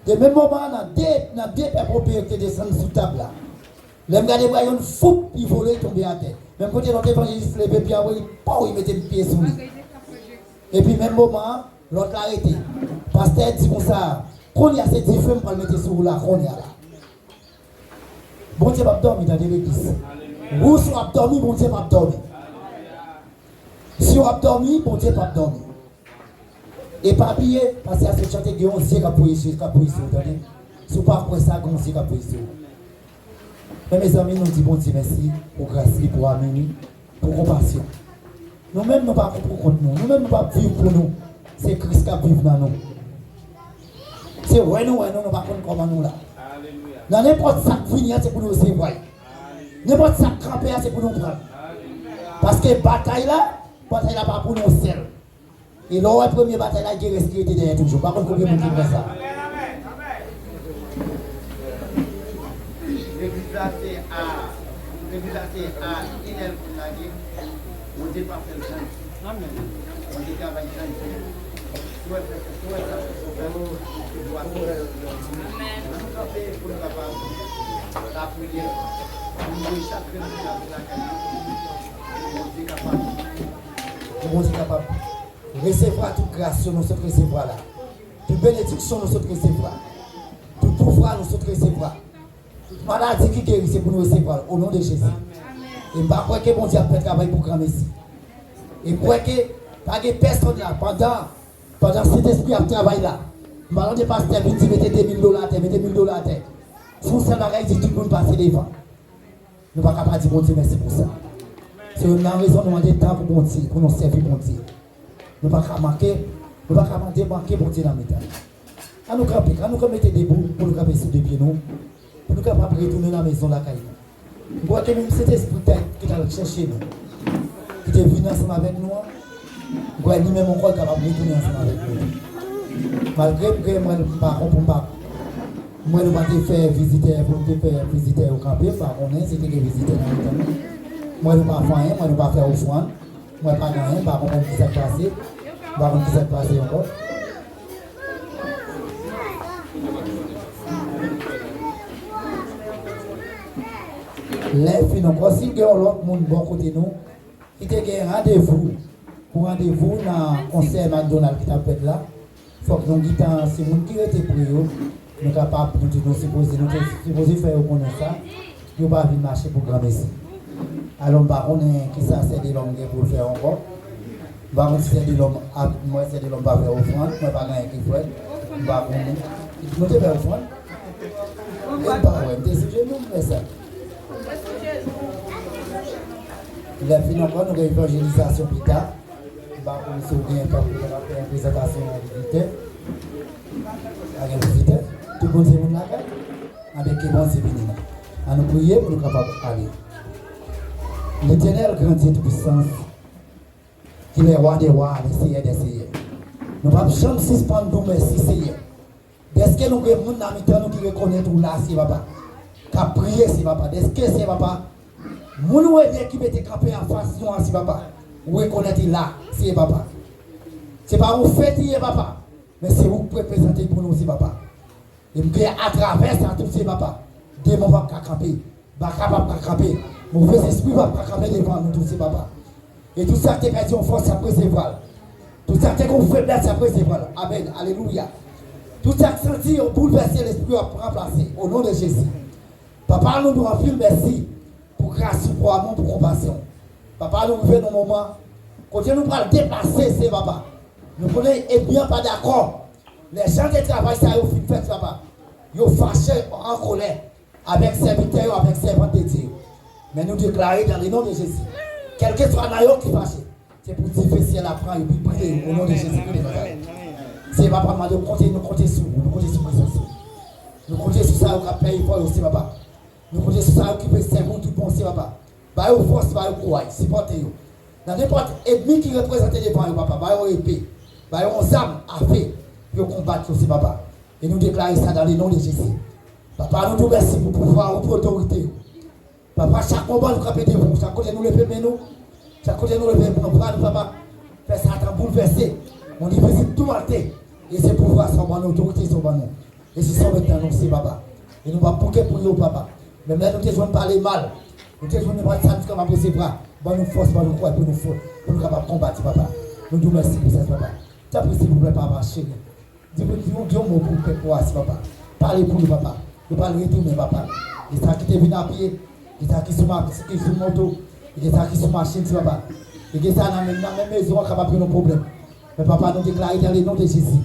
De menm moman an, nan de, nan de pèp wopeyen ki te desann sou tab la. Lè m gade bra yonn, foup, li vole, li tonbe atè. Menm kote lòt evanjelis leve pye a, li, pow, li mete pye sou li. Epi menm moman an, lòt la rete. Pastè di konsa, kounye a se dife m pral mete sou ou la, kounye a la. Bondye p ap dòmi, tande legliz. Ou si w ap dòmi, Bondye p ap dòmi. Si w ap dòmi, Bondye p ap dòmi. E pa bliye, pastè a se chante gen yon zye k ap voye sou, k ap voye sou ou, tande. Si w pa kwè sa, gen yon zye k ap voye sou ou. Men mezanmi, nou di Bondye mèsi pou gras li, pou amini, pou konpasyon. Nou menm, nou pa pou kont nou. Nou menm, nou p ap viv pou nou. Se Kris k ap viv nan nou. Se wè nou wè nou, nou pa konn kòman nou la. Nan nenpòt sa k vini an, se pou nou resevwa l. Nenpòt sa k kanpe a, se pou nou pran l. Paske batay la, batay la pa pou nou sèl. E lè w wè premye batay la, gen rès ki rete dèyè toujou. M pa konn konbyen moun ki kwè sa. Legliz la se a, legliz la se a inèl pou n lage. Bondye pa fè l jan. Bondye travay jan. Si w wè, si w wè sa fè pwoblèm, se pou w ap fè. Ann kanpe pou n kapab lapriyè, pou n voye chak grenn moun nan lakay yo. Pou Bondye kapab, pou Bondye kapab resevwa tout gras yo nou sot resevwa la. Tout benediksyon nou sot resevwa. Tout pouvwa nou sot resevwa. Tout maladi ki geri, se pou nou resevwa l, o non de Jezi. E m pa kwè ke Bondye ap fè travay pou granmesi. E m kwè ke pa gen pèsonn la, pandan, pandan Sentespri ap travay la, m pa tande pastè vin di, "Mete de mil dola atè, mete mil dola atè." Se yon sèl bagay, di tout moun pase devan. Nou pa ka pa di Bondye mèsi pou sa. Se youn nan rezon nou mande tan pou Bondye, pou nou sèvi Bondye. Nou pa ka manke, nou pa ka mande manke Bondye nan mitan. Ann nou kanpe, ann nou mete debou pou nou kanpe sou de pye nou, pou nou kapab retounen nan mezon lakay nou. M kwè ke menm Sentespri ki t al chèche nou, ki te vin ansanm avèk nou an, m kwè li menm ankò l kapab retounen ansanm avèk nou. Malgre m gen, mwen, m pa konprann, m pa, mwen nou pa te fè vizitè, pou nou te fè vizitè yo kanpe, m pa konnen si te gen vizitè nan mitan nou. Mwen nou pa fè anyen, mwen nou pa fè ofrann. Mwen pa gen anyen, m pa konprann kisa k pase. M pa konn kisa k pase ankò. Lè fin ankò, si gen yon lòt moun bò kote nou ki te gen randevou, pou randevou nan konsè McDonald ki t ap fèt la, fòk nou gentan, se moun ki rete pre yo, nou kapab, nou di nou sipoze, nou te sipoze fè yo konnen sa, yo pa vin mache pou granmesi. Alò, m pa konnen kisa Sè Delòm gen pou l fè ankò. M pa konn si Sè Delòm ap, mwen, Sè Delòm pa fè ofrann, mwen pa gen anyen ki fèt. M pa konnen. Nou te fè ofrann? E m pa wè, m te sou jenou, m fè sa. Lè fin ankò, nou gen evanjelizasyon pita. M pa konn si w gen tan pou w kapab fè yon prezantasyon a vizitè. Pa gen vizitè. Tout moun se moun lakay. Anben, ke Bondye beni nou. Ann nou priye pou nou kapab ale. Letènèl, gran Dye Toupisan, ki lè wa dè wa, lè Seyè dè seyè. Nou p ap janm sispann di w mèsi, Seyè. Dèske nou gen moun nan mitan nou ki rekonèt ou la, Seyè Papa. K ap priye, Seyè Papa. Dèske, Seyè Papa, moun ou e byen ki mete kanpe anfas nou an, Seyè Papa. Ou rekonèt li la, Seyè Papa. Se pa yon feti ye, Papa. Men se ou k reprezante pou nou, Seyè Papa. E m kwè atravè sa tou, Seyè Papa, demon p ap ka kanpe. Baka p ap ka kanpe. Movèzespri p ap ka kanpe devan nou tou, Seyè Papa. E tout sa k te pèdi yon fòs, y ap resevwa l. Tout sa k te gen yon feblès, y ap resevwa l. Amèn. Alelouya. Tout sa k santi yo boulvèse, lespri yo ap ranplase. O non de Jezi. Papa, nou di w anpil mèsi pou gras ou, pou amou, pou konpasyon. Papa, nou rive nan moman kote nou pral deplase, Seyè Papa. Nou konnen ènmi an pa dakò. Lè jan de travay sa yo fin fèt, Papa, yo fache, an kolè avèk sèvitè yo, avèk sèvant de Dye yo. Men nou deklare dans le nom de Jésus, kèlkeswa nan yo ki fache, se pou dife syèl la pran yo, pou brye yo, o non de Jezi Kris de Nazarèt. Seyè Papa, mande w konte, nou konte sou ou, nou konte sou prezans ou. Nou konte sou sa yo k ap fè efò yo, Seyè Papa. Nou konte sou sa yo ki vle sèvi w tout bon, Seyè Papa. Ba yo fòs, ba yo kouraj, sipòte yo. Nan nenpòt ènmi ki reprezante devan yo, Papa, ba yo epe, ba yo yon zam afe pou yo konbat yo, Seyè Papa. E nou deklare sa dans le nom de Jésus. Papa, nou di w mèsi pou pouvwa ou, pou otorite ou. Papa, chak moman nou kanpe devan w, chak kote nou leve men nou, chak kote nou leve bra nou, papa, fè Satan boulvèse. Nou di vizit tou maten. E se pouvwa sa w ban nou, otorite sa w ban nou. E se sa w mèt anonse, papa. E nou p ap bouke pou yo, papa. Menm lè nou te jwenn pale mal, nou te jwenn nenpòt sa nou te kapab resevwa, ban nou fòs, ban nou kouraj pou nou fò, pou nou kapab konbat, papa. Nou di w mèsi pou sa, papa. Tanpri, silvouplè, papa cheri. Di pou di yon, di yon mo pou pèp ou a, si papa. Pale pou yo, papa. Yo pral retounen, papa. Gen sa ki te vin a pye, gen sa ki sou ma-, ki sou moto, gen sa ki sou machin, si papa. E gen sa nan menm, nan menm mezon an kapab gen yon pwoblèm. Men papa, nou deklare dans le nom de Jésus.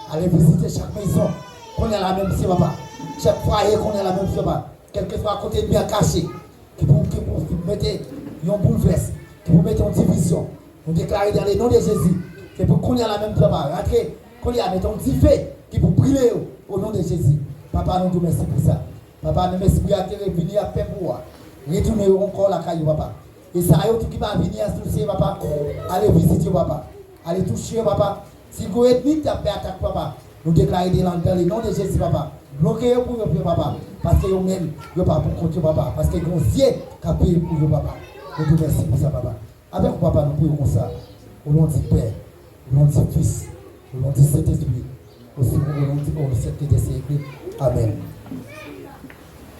Ale vizite chak mezon. Kounye a la menm, si papa. Chak fwaye, kounye a la menm, si papa. Kèlkeswa kote ènmi an kache, ki pou, ki pou mete yon boulvès, ki pou mete yon divizyon. Nou deklare dans le nom de Jésus, ke pou kounye a la menm, papa, rantre, kounye a mete yon dife ki pou brile yo, o non de Jezi. Papa, nou di w mèsi pou sa. Papa, menm espri a te vini ap pè pou ou a, retounen yo ankò lakay yo, papa. E sa yo tou ki pa vini an sou se, papa, ale vizite yo, papa. Ale touche yo, papa. Si gwo ènmi k t ap fè atak, papa, nou deklare dans le nom de Jésus, papa. Bloke yo pou yo, pou yo, papa. Paske yo menm, yo pa pou kont yo, papa. Paske gen yon zye k ap veye pou yo, papa. Nou di w mèsi pou sa, papa. Avèk ou, papa, nou priye konsa. O non di Pè, o non di Fis, o non di Sentespri, o non di, o Sèt Etènèl. Amèn.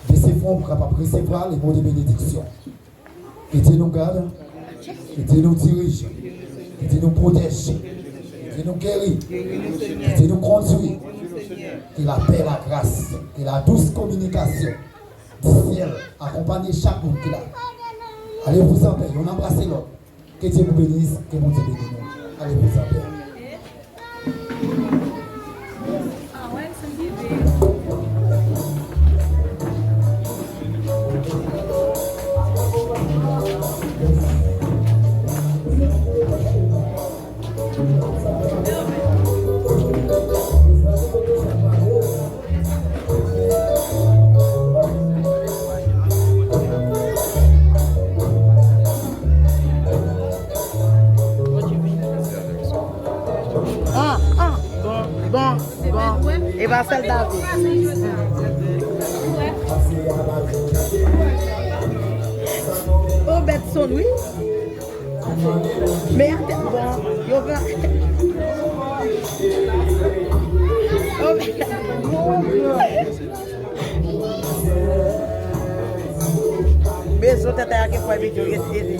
Bese fwon pou kapab resevwa le mo de benediksyon. Ke Dye nou gade, ke Dye nou dirije, ke Dye nou pwoteje, ke Dye nou geri, ke Dye nou kondwi, ke lapè, lagras, ke ladous kominikasyon di syèl akonpanye chak moun ki la. Allez-vous en paix, youn anbrase lòt. Ke Dye vous bénisse, ke Bondye beni nou. Allez-vous en paix. Ah, ah, bon, bon, bon. E pa sèl David. O bèt sonn, wi. Men atè, bon, yo pran. O bèt. Bezwen tèt a gen fwa epi tou gen ede.